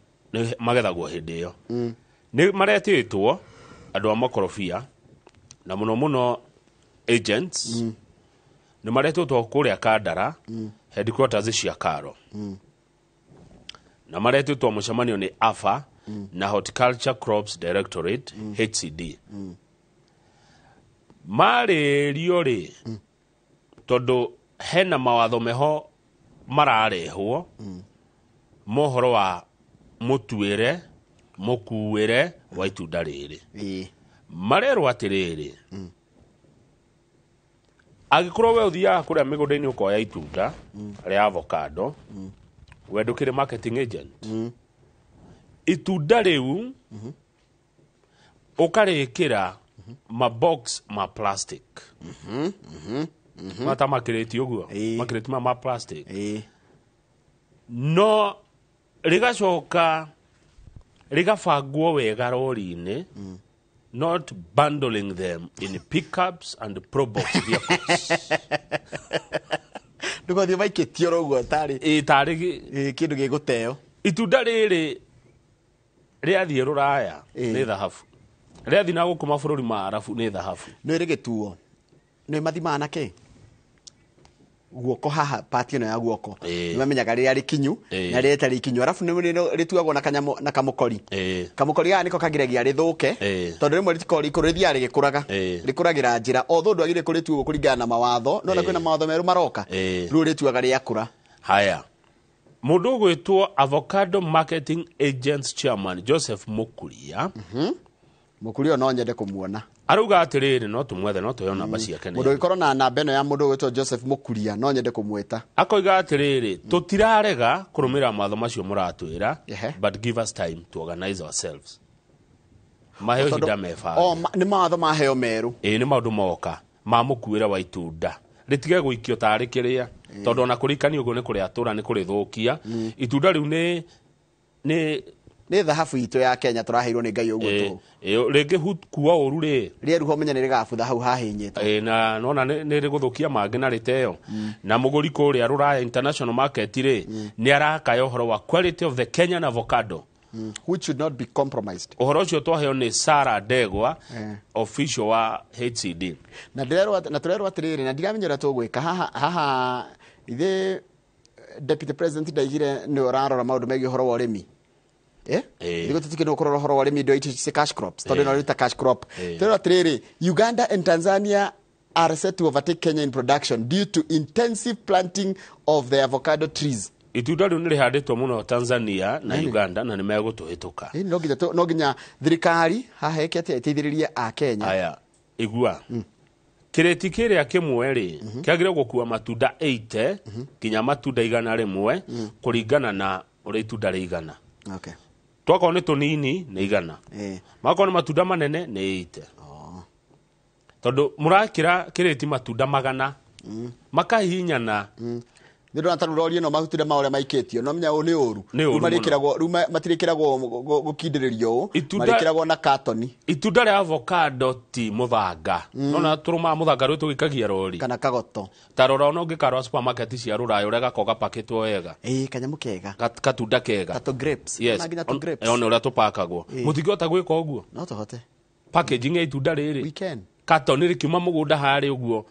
magethagwo hĩndĩ ĩyo. Nĩ maretĩtwo andũ a makorobia na mũno mũno agents nĩ maretĩtwo kũrĩa Kandara headquarters cia Karo. Na maretĩtwo mũcemanio nĩ AFA na Horticulture Crops Directorate HCD. Marĩrio rĩ tondũ hena mawatho meho mararehwo mohoro wa mũtuĩre mũkuĩre wa itunda rĩrĩ. Marerwo atĩrĩrĩ, angĩkorwo we ũthiaga kũrĩa mĩgũnda-inĩ ũkoya itunda rĩa avocado, we ndũkĩrĩ marketing agent. Itunda rĩu ũkarĩkĩra mabox ma plastic. Mata makĩrĩti ũguo, makĩrĩti ma plastic. No rĩgacoka rĩgabangwo wega rori-inĩ, not bundling them in pickups and probox vehicles. Ndũgathiĩ maikĩtio oro ũguo tarĩ tarĩ kĩndũ gĩgũteo. Itunda rĩrĩ rĩathiĩ Rũraya nĩ thahabu. Rĩathiĩ na gũkũ mabũrũri ma Arabu nĩ thahabu. Nĩ rĩgĩtuo. Nĩ mathimaga na kĩ? Guoko haha part ĩno ya guoko. Nĩ mamenyaga rĩrĩa rĩkinyu na rĩrĩa rĩtarĩ ikinyu. Arabu nĩ rĩtuagwo na kanyamũ na kamũkori. Kamũkori gaka nĩko kagiragia rĩthũke tondũ rĩmwe rĩtikoragwo rĩikũrũ rĩthiaga rĩgĩkũraga. Rĩkũragĩra njĩra. Although ndwagĩrĩire kũrĩtua ũguo kũringana na mawatho, no na kwĩna mawatho merũ maroka. Rĩu rĩtuaga rĩakũra. Haya. Mũndũ ũgwĩtwo Avocado Marketing Agents Chairman Joseph Mukuria. Mukuria no nyende kũmuona. Arauga atĩrĩrĩ, no tũmwethe, no tũheo namba ciake. Mũndũ ũngĩkorwo na namba ĩno ya mũndũ ũgwĩtwo Joseph Mukuria no nyende kũmwĩta. Akoiga atĩrĩrĩ, tũtirarega kũrũmĩrĩra mawatho macio mũratwĩra, but give us time to organize ourselves. Maheo ihinda mebange. Nĩ mawatho maheo merũ. Nĩ maũndũ moka ma mũkuĩre wa itunda. Rĩtige gũikio tarĩ kĩrĩa, tondũ ona kũrikani ũguo nĩ kũrĩatũra, nĩ kũrĩthũkia. Itunda rĩu nĩ nĩ thahabu itũ ya Kenya tũraheirwo nĩ Ngai ũguo tũhũ. Rĩngĩ kuo ũru rĩ. Rĩeruha ũmenye nĩ rĩgabutha hau hahĩnyĩtwo. Na nona nĩ rĩgũthũkia mangĩ na rĩteo. Na mũgũri kũrĩa Rũraya International Market rĩ, nĩ arakaya ũhoro wa quality of the Kenyan avocado. Which should not be compromised. Ũhoro ũcio twaheo nĩ Sarah Ndegwa, official wa HCD. Na tũrerwo atĩrĩrĩ, na ndiramenya ũrĩa tũgwĩka haha haha ithe Deputy President ndaigire nĩ ũrarora maũndũ megiĩ ũhoro wa ũrĩmi. Nĩguo tũtuĩke nĩ ũkũrora ũhoro wa ũrĩmi indo ici ci cash crops, tondũ ĩno nĩ cash crop. Tũrerwo atĩrĩrĩ, Uganda and Tanzania are set to overtake Kenya in production due to intensive planting of the avocado trees. Itunda rĩu nĩ rĩhandĩtwo mũno Tanzania na Uganda na nĩ megũtũhĩtũka. No nginya thirikari haha ĩke atĩa ĩteithĩrĩrie a Kenya. Aya, igua. Kĩrĩti kĩrĩa kĩmwe rĩ, kĩagĩrĩirwo gũkua matunda 80 nginya matunda 100 kũringana na ũrĩa itunda rĩigana. Okay. Twakorwo nĩ tũnini nĩ 100. Makorwo nĩ matunda manene nĩ 80. Tondũ mũrakĩra kĩrĩti matunda 100 makahihinyana. Nĩ ndona ta rori ĩno matunda ma ũrĩa maikĩtio no menya ũũ nĩ ũru. Rĩu marĩkĩragwo rĩu matirĩkĩragwo gũkindĩrĩrio ũũ, marĩkĩragwo na katoni. Itunda rĩa avocado ti mũthanga. Nona tũrũmaga mũthanga rĩu tũgĩikagia rori. Kana kagoto. Ta rora ona ũngĩkarora supermarket cia rũraya ũrĩa gakoragwo gapakĩtwo wega. Kanyamũ kega. Katunda kega. Ta tũ grapes. Yes. Ona nginya tũ grapes. Ona ũrĩa tũpakagwo. Mũtingĩhota gwĩka ũguo? No tũhote. Packaging ya itunda rĩrĩ. We can. Katoni rĩkiuma mũgũnda harĩ ũguo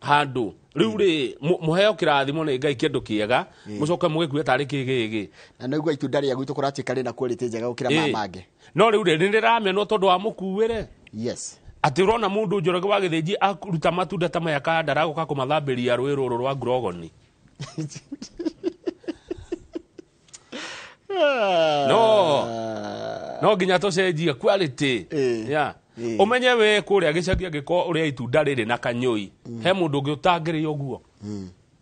handũ. Rĩu rĩ mũheo kĩrathimo nĩ Ngai kĩndũ kĩega, mũcoke mũgĩkue tarĩ kĩgĩgĩ. Na nĩguo itunda rĩa gwitũ kũratuĩka rĩna quality njega gũkĩra ma mangĩ. No rĩu rĩ nĩrĩramenwo tondũ wa mũkuĩre. Yes. Atĩ ũrona mũndũ Njoroge wa Gĩthĩnji akũruta matunda ta maya kandara agoka kũmathambĩria rũĩ rũrũ rwa Ngurogoni. No nginya tũcenjie quality. Yeah. Ũmenye we kũrĩa gĩcagi angĩkorwo ũrĩa itunda rĩrĩ na kanyũi, he mũndũ ũngĩ ũtangĩrĩa ũguo.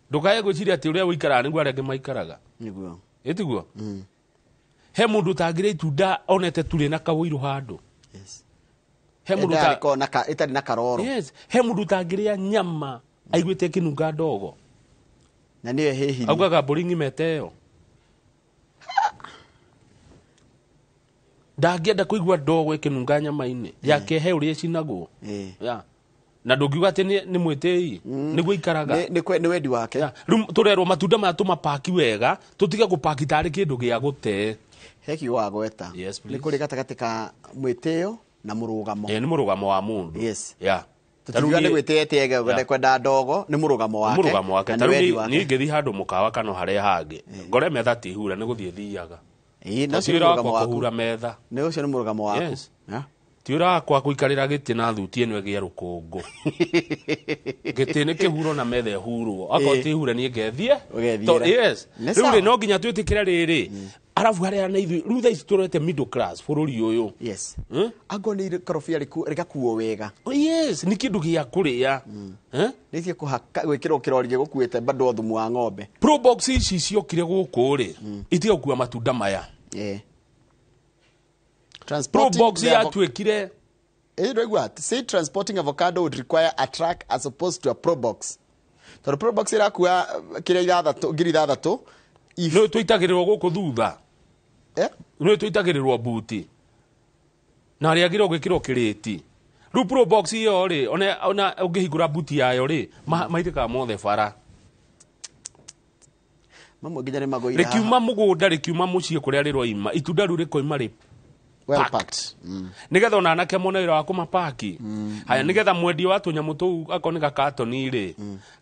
Ndũkae gwĩciria atĩ ũrĩa ũikaraga nĩguo arĩa angĩ maikaraga. Nĩguo. Ĩtiguo? He mũndũ ũtangĩrĩa itunda onete turĩ na kawũirũ handũ. Yes. He mũndũ ĩtarĩ na karoro. Yes. He mũndũ ũtangĩrĩa nyama aiguĩte ĩkĩnunga ndogo. Na nĩyo ĩhĩhirie. Augaga mbũri ng'imete ĩyo. Ndangĩenda kũigua ndogo ĩkĩnunga nyama-inĩ yake he ũrĩa ĩcinagwo. Yeah. Na ndũngiuga atĩ nĩ mwĩtĩi, nĩguo ikaraga. Nĩ wendi wake. Rĩu tũrerwo matunda maya tũmapaki wega, tũtige gũpaki tarĩ kĩndũ gĩa gũte. He kiugo wagweta. Yes, Nĩ kũrĩ gatagatĩ ka mwĩtĩo na mũrũgamo. Nĩ mũrũgamo wa mũndũ. Yes. Yeah. Tũtiuga nĩ gwĩtĩĩa kwenda ndogo, nĩ mũrũgamo wake. Mũrũgamo wake. Ta rĩu niĩ ingĩthiĩ handũ mũkawa kana harĩa hangĩ, ngore metha ti hure, nĩ gũthiĩ thiaga. No ũcio nĩ mũrũgamo waku. Kũhura metha. Nĩ ũcio nĩ mũrũgamo waku. Yes. Ti ũrĩa wakwa kũikarĩra gĩtĩ na thuti ĩno ĩgĩe rũkũngũ. Gĩtĩ nĩ kĩhuro na metha ĩhurwo. Akorwo ti hure niĩ ngethiĩ. Yes. Rĩu rĩ no nginya twĩtĩkĩre rĩrĩ. Arabu harĩa na ithuĩ rĩu thaa ici tũrete middle class bũrũri ũyũ. Yes. Angorwo nĩ ikorobia rĩgakuo wega. Yes, nĩ kĩndũ gĩa kũrĩa. Nĩ kũhaka gwĩkĩrwo kĩrori gĩgũkuĩte bado thumu wa ng'ombe. Probox ici ciokire gũkũ rĩ, itiga gũkua matunda maya. Probox yatuĩkire. Say transporting avocado would require a truck as opposed to a Probox. Tondũ Probox ĩrakua kĩrĩa ithathatũ, ngiri ithathatũ. Nĩ tũitagĩrĩrwo gũkũ thutha. Nĩ tũitagĩrĩrwo buti. Na rĩagĩrĩirwo gwĩkĩrwo kĩrĩti. Rĩu Probox ĩyo rĩ, ona ũngĩhingũra buti yayo rĩ, maitĩkaga mothe bara. Mamwe nginya nĩ magũire haha. Rĩkiuma mũgũnda, rĩkiuma mũciĩ kũrĩa rĩroima, itunda rĩu rĩkoima rĩ well packed. Nĩgetha ona anake mone wĩra wa kũmapaki. Haya, nĩgetha mwendia wa tũnyamũ tũu akorwo nĩ gakatoni rĩ,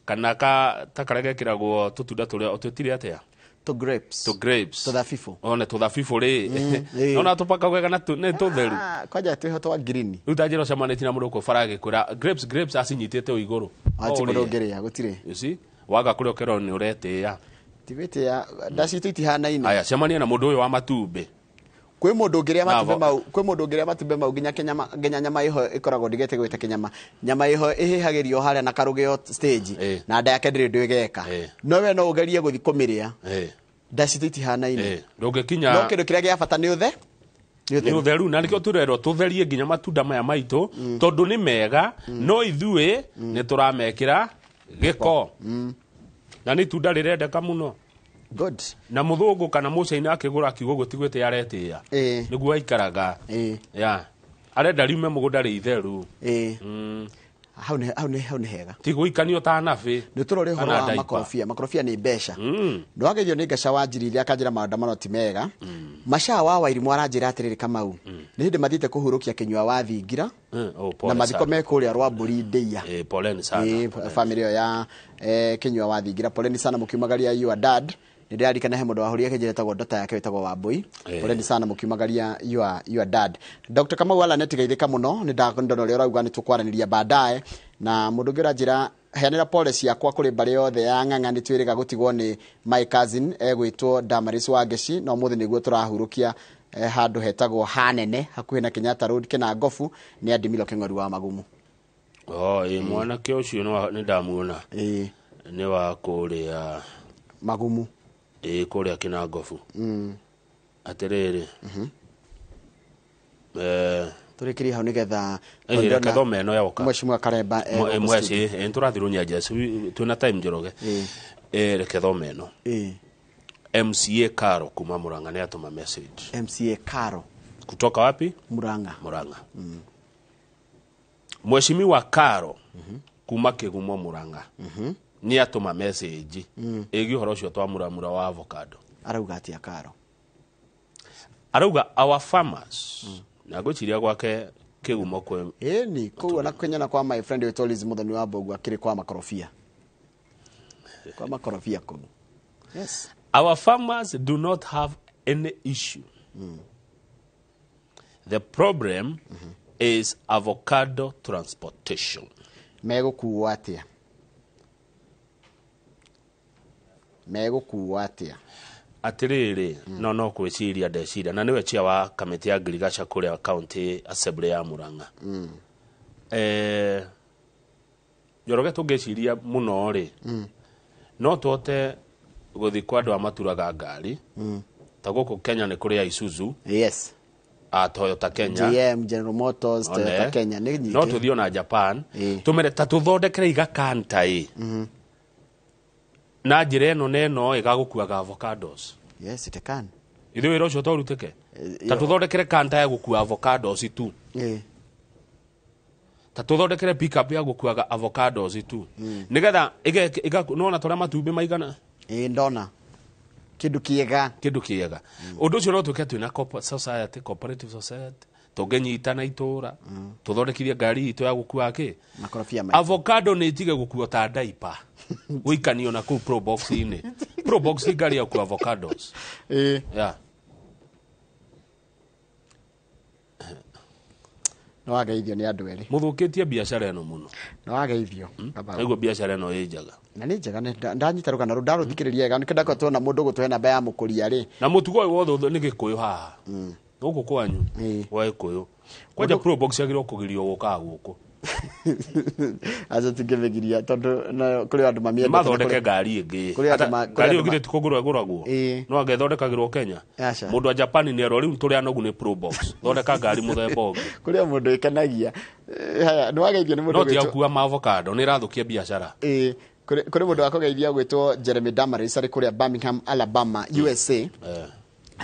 kana ta karĩa gekĩragwo tũtunda tũrĩa twĩtire atĩa? To grapes. To grapes. Tũthabibũ. One tũthabibũ rĩ. Ona tũpaka wega na nĩ tũtheru. Kwanja twĩho twa green. Rĩu ta njĩra ũcemanĩtie na mũndũ ũkũ bara agĩkwĩra grapes, grapes acinyitĩte o igũrũ. Ati mũndũ ũngĩrĩa, gũtirĩ. You see? Waga kũrĩa ũkerwo nĩ ũretĩĩa. Ti gwĩtĩĩa, nda citũ itihanaine. Haya, cemania na mũndũ ũyũ wa matumbĩ. Kwĩ mũndũ ũngĩrĩa matumbĩ mau, kwĩ mũndũ ũngĩrĩa matumbĩ mau nginya kĩnyama, nginya nyama ĩho ĩkoragwo ndigĩte gwĩta kĩnyama. Nyama ĩho ĩhĩhagĩrio harĩa na karũgĩo stage, na nda yake ndĩrĩ ũndũ ĩgeka. No we no ũgerie gũthiĩ kũmĩrĩa. Nda citũ itihanaine. Ndũngĩkinya. No kĩndũ kĩrĩa gĩa bata nĩ ũthe. Nĩ ũtheru, na nĩkĩo tũrerwo tũtherie nginya matunda maya maitũ, tondũ nĩ mega, no ithuĩ nĩ tũramekĩra gĩko. Na nĩ itunda rĩrendeka mũno. Good. Na mũthũngũ kana mũcaina akĩgũra kiugo gũtigwĩte aretĩĩa. Nĩguo aikaraga. Yeah. Arenda riume mũgũnda rĩ itheru. Hau nĩ hega. Ti gũikanio ta nabĩ. Nĩ tũrore ũhoro wa makorobia. Makorobia nĩ mbeca. Ndwageithio nĩ Ngaca wa Njiri iria akanjĩra maandamano ti mega. Maca wa Wairimũ aranjĩra atĩrĩrĩ Kamau. Nĩ hĩndĩ mathiĩte kũhurũkia kĩnyua wa thingira. Na mathiko me kũrĩa Rwambũri Ndĩia. Poleni sana. Family ĩyo ya kĩnyua wa thingira. Poleni sana mũkiumagaria your dad. Nĩndĩrarikana he mũndũ wahũrire kĩnjĩra etagwo ndota yake wĩtagwo Wambui. Poleni sana mũkiumagaria your dad. Dr. Kamau Allan nĩtigeithĩka mũno, nĩ ndona ũrĩa ũrauga nĩ tũkwaranĩria baadaye. Na mũndũ ũngĩ ũranjĩra heanĩra pole ciakwa kũrĩ mbarĩ yothe ya Ng'ang'a, nĩ twĩrĩga gũtigwo nĩ my cousin egwĩtwo Damaris Wangeci, na ũmũthĩ nĩguo tũrahurũkia handũ hetagwo Hanene hakuhĩ na Kenyatta Road Kĩnangobu, nĩ Andimilo Kĩng'oru wa Magumu. Mwanake ũcio nĩ ndamuona. Nĩ wa kũrĩa Magumu. Kũrĩa Kĩnangobu. Atĩrĩrĩ. Tũrĩkĩrie hau nĩgetha Reke thome ĩno yoka. Mheshimiwa Karemba Mweci tũrathiĩ Runyenjes, twĩna time Njoroge. Reke thome ĩno. MCA Karo kuma Murang'a nĩ atũma message. MCA Karo kutoka wapi? Murang'a. Murang'a. Mheshimiwa Karo kuma Kĩgumo Murang'a nĩ atũma message ĩgiĩ ũhoro ũcio twamuramura wa avocado. Arauga atĩa Karo? Arauga our farmers na ngwĩciria gwake Kĩgumo kwĩ Ĩni kũu ona kwenyana kwa my friend witũ Liz Muthoni wa Mbogu akĩrĩ kwa makorobia. Kwa makorobia kũu. Yes. Our farmers do not have any issue. The problem is avocado transportation. Megũkuo atĩa? Megũkuo atĩa? Atĩrĩrĩ, no kwĩciria ndeciria na nĩwe chia wa kamĩtĩ ya ngirigaca kũrĩa county assembly ya Murang'a. Njoroge tũngĩciria mũno rĩ, no tũhote gũthiĩ kwa andũ a maturaga ngari. Ta gũkũ Kenya nĩ kũrĩ Isuzu. Yes. A Toyota Kenya. GM, General Motors, Toyota Kenya nĩ nyingĩ. No tũthiĩ ona Japan. Tũmere ta tũthondekere igakanta ĩ. Na njĩra ĩno na ĩno ĩgagũkuaga avocados. Yes, it can. Ithuĩ wĩra ũcio tũrutĩke. Ta tũthondekere kanta ya gũkua avocados tu. Ta tũthondekere pickup ya gũkuaga avocados tu. Nĩgetha nĩwona tũrĩa matumbĩ maigana? Ndona. Kĩndũ kĩega. Kĩndũ kĩega. Ũndũ ũcio no tuĩke twĩna society, cooperative society, tũngĩnyitana itũra, tũthondekithie ngari itũ ya gũkua kĩ? Makorobia maitũ. Avocado nĩ itige gũkuo ta diaper. Gũikanio na kũu Pro Box-inĩ. Pro Box ti ngari ya gũkua avocados. Yeah. No wageithio nĩ andũ erĩ. Mũthũkĩtie biacara ĩno mũno. No wageithio. Nĩguo biacara ĩno ĩ njega. Na nĩ njega, ndanyita rũgano rũu, ndarũthikĩrĩria wega, nĩkĩo ndakoretwo na mũndũ gũtũhe namba ya mũkũria rĩ. Na mũtugo ũyũ wothe nĩ Gĩkũyũ haha. Gũkũ kwanyu gwa Gĩkũyũ. Kwanja Pro Box yagĩrĩirwo kũgirio gũkaga gũkũ. Aca tingĩmĩgiria tondũ kũrĩ andũ mamiendete. Mathondeke ngari ĩngĩ. Ngari ĩyo githĩ ti kũgũrwo ĩgũragwo. No anga ĩthondekagĩrwo Kenya. Mũndũ wa Japan nĩ erwo rĩu tũrĩ anogu nĩ Pro Box. Thondeka ngari mũthemba ũngĩ. Kũrĩ o mũndũ ĩkenagia. Haya, nĩ wageithio nĩ mũndũ. No ti gũkua ma avocado, nĩ ĩrathũkia biacara. Kũrĩ mũndũ wakũgeithia gwĩtwo Jeremy Damaris arĩ kũrĩa Birmingham, Alabama, USA.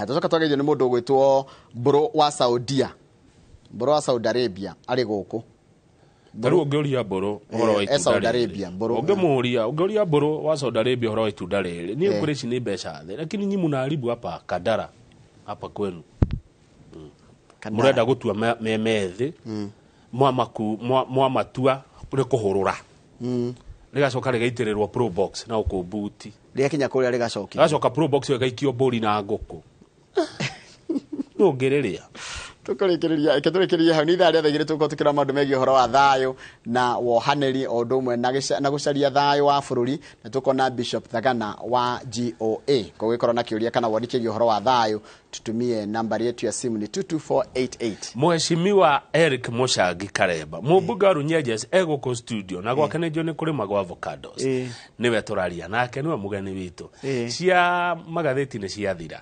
Tũcoka twageithio nĩ mũndũ ũgwĩtwo Mbũrũ wa Saudia. Mbũrũ wa Saudi Arabia arĩ gũkũ. Tarĩu ũngĩũria Mbũrũ ũhoro wa itunda rĩrĩ. Ũngĩmũũria, ũngĩũria Mbũrũ wa Saudi Arabia ũhoro wa itunda rĩrĩ. Niĩ ngwĩra ici nĩ mbeca thĩ, lakini nyinyi mnaharibu hapa Kandara hapa kwenu. Mũrenda gũtua me methĩ, mwamatua nĩ kũhũrũra. Rĩgacoka rĩgaitĩrĩrwo Pro Box na gũkũ buti. Rĩakinya kũrĩa rĩgacokio. Rĩgacoka Pro Box ĩyo ĩgaikio mbũri na ngũkũ. Nũ ũngĩrĩrĩa? Tũkũrĩkĩrĩria hau nĩ ithaa rĩa thaa igĩrĩ tũgũkorwo tũkĩrora maũndũ megiĩ ũhoro wa thayũ na wohanĩri o ũndũ ũmwe na gũcaria thayũ wa bũrũri, na tũkona Bishop Thagana wa GOA. Koguo gĩkorwo na kĩũria kana woni kĩgiĩ ũhoro wa thayũ, tutumie nambari yetu ya simu ni 22488. Mheshimiwa Eric Mũcangi Karemba, mũmbunge wa Runyenjes egũkũ studio na gwake nĩ njũĩ nĩ kũrĩmagwo avocados. Nĩwe tũraria nake, nĩwe mũgeni witũ. Cia magathĩti nĩ ciathira.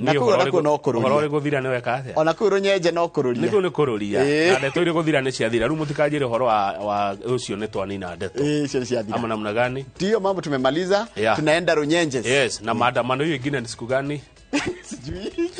Na kũu nakuo no kũrũria. Ũhoro ũrĩ gũthira nĩ weka atĩa? Ona kũu Runyenje no kũrũria. Nĩguo nĩ kũrũria. Na ndeto irĩ gũthira nĩ ciathira. Rĩu mũtikanjĩre ũhoro wa ũcio nĩ twanina ndeto. Icio nĩ ciathira. Ama namna gani? Ndio mambo tumemaliza. Tunaenda Runyenjes. Yes, na maandamano hiyo ingine ni siku gani? Sijui.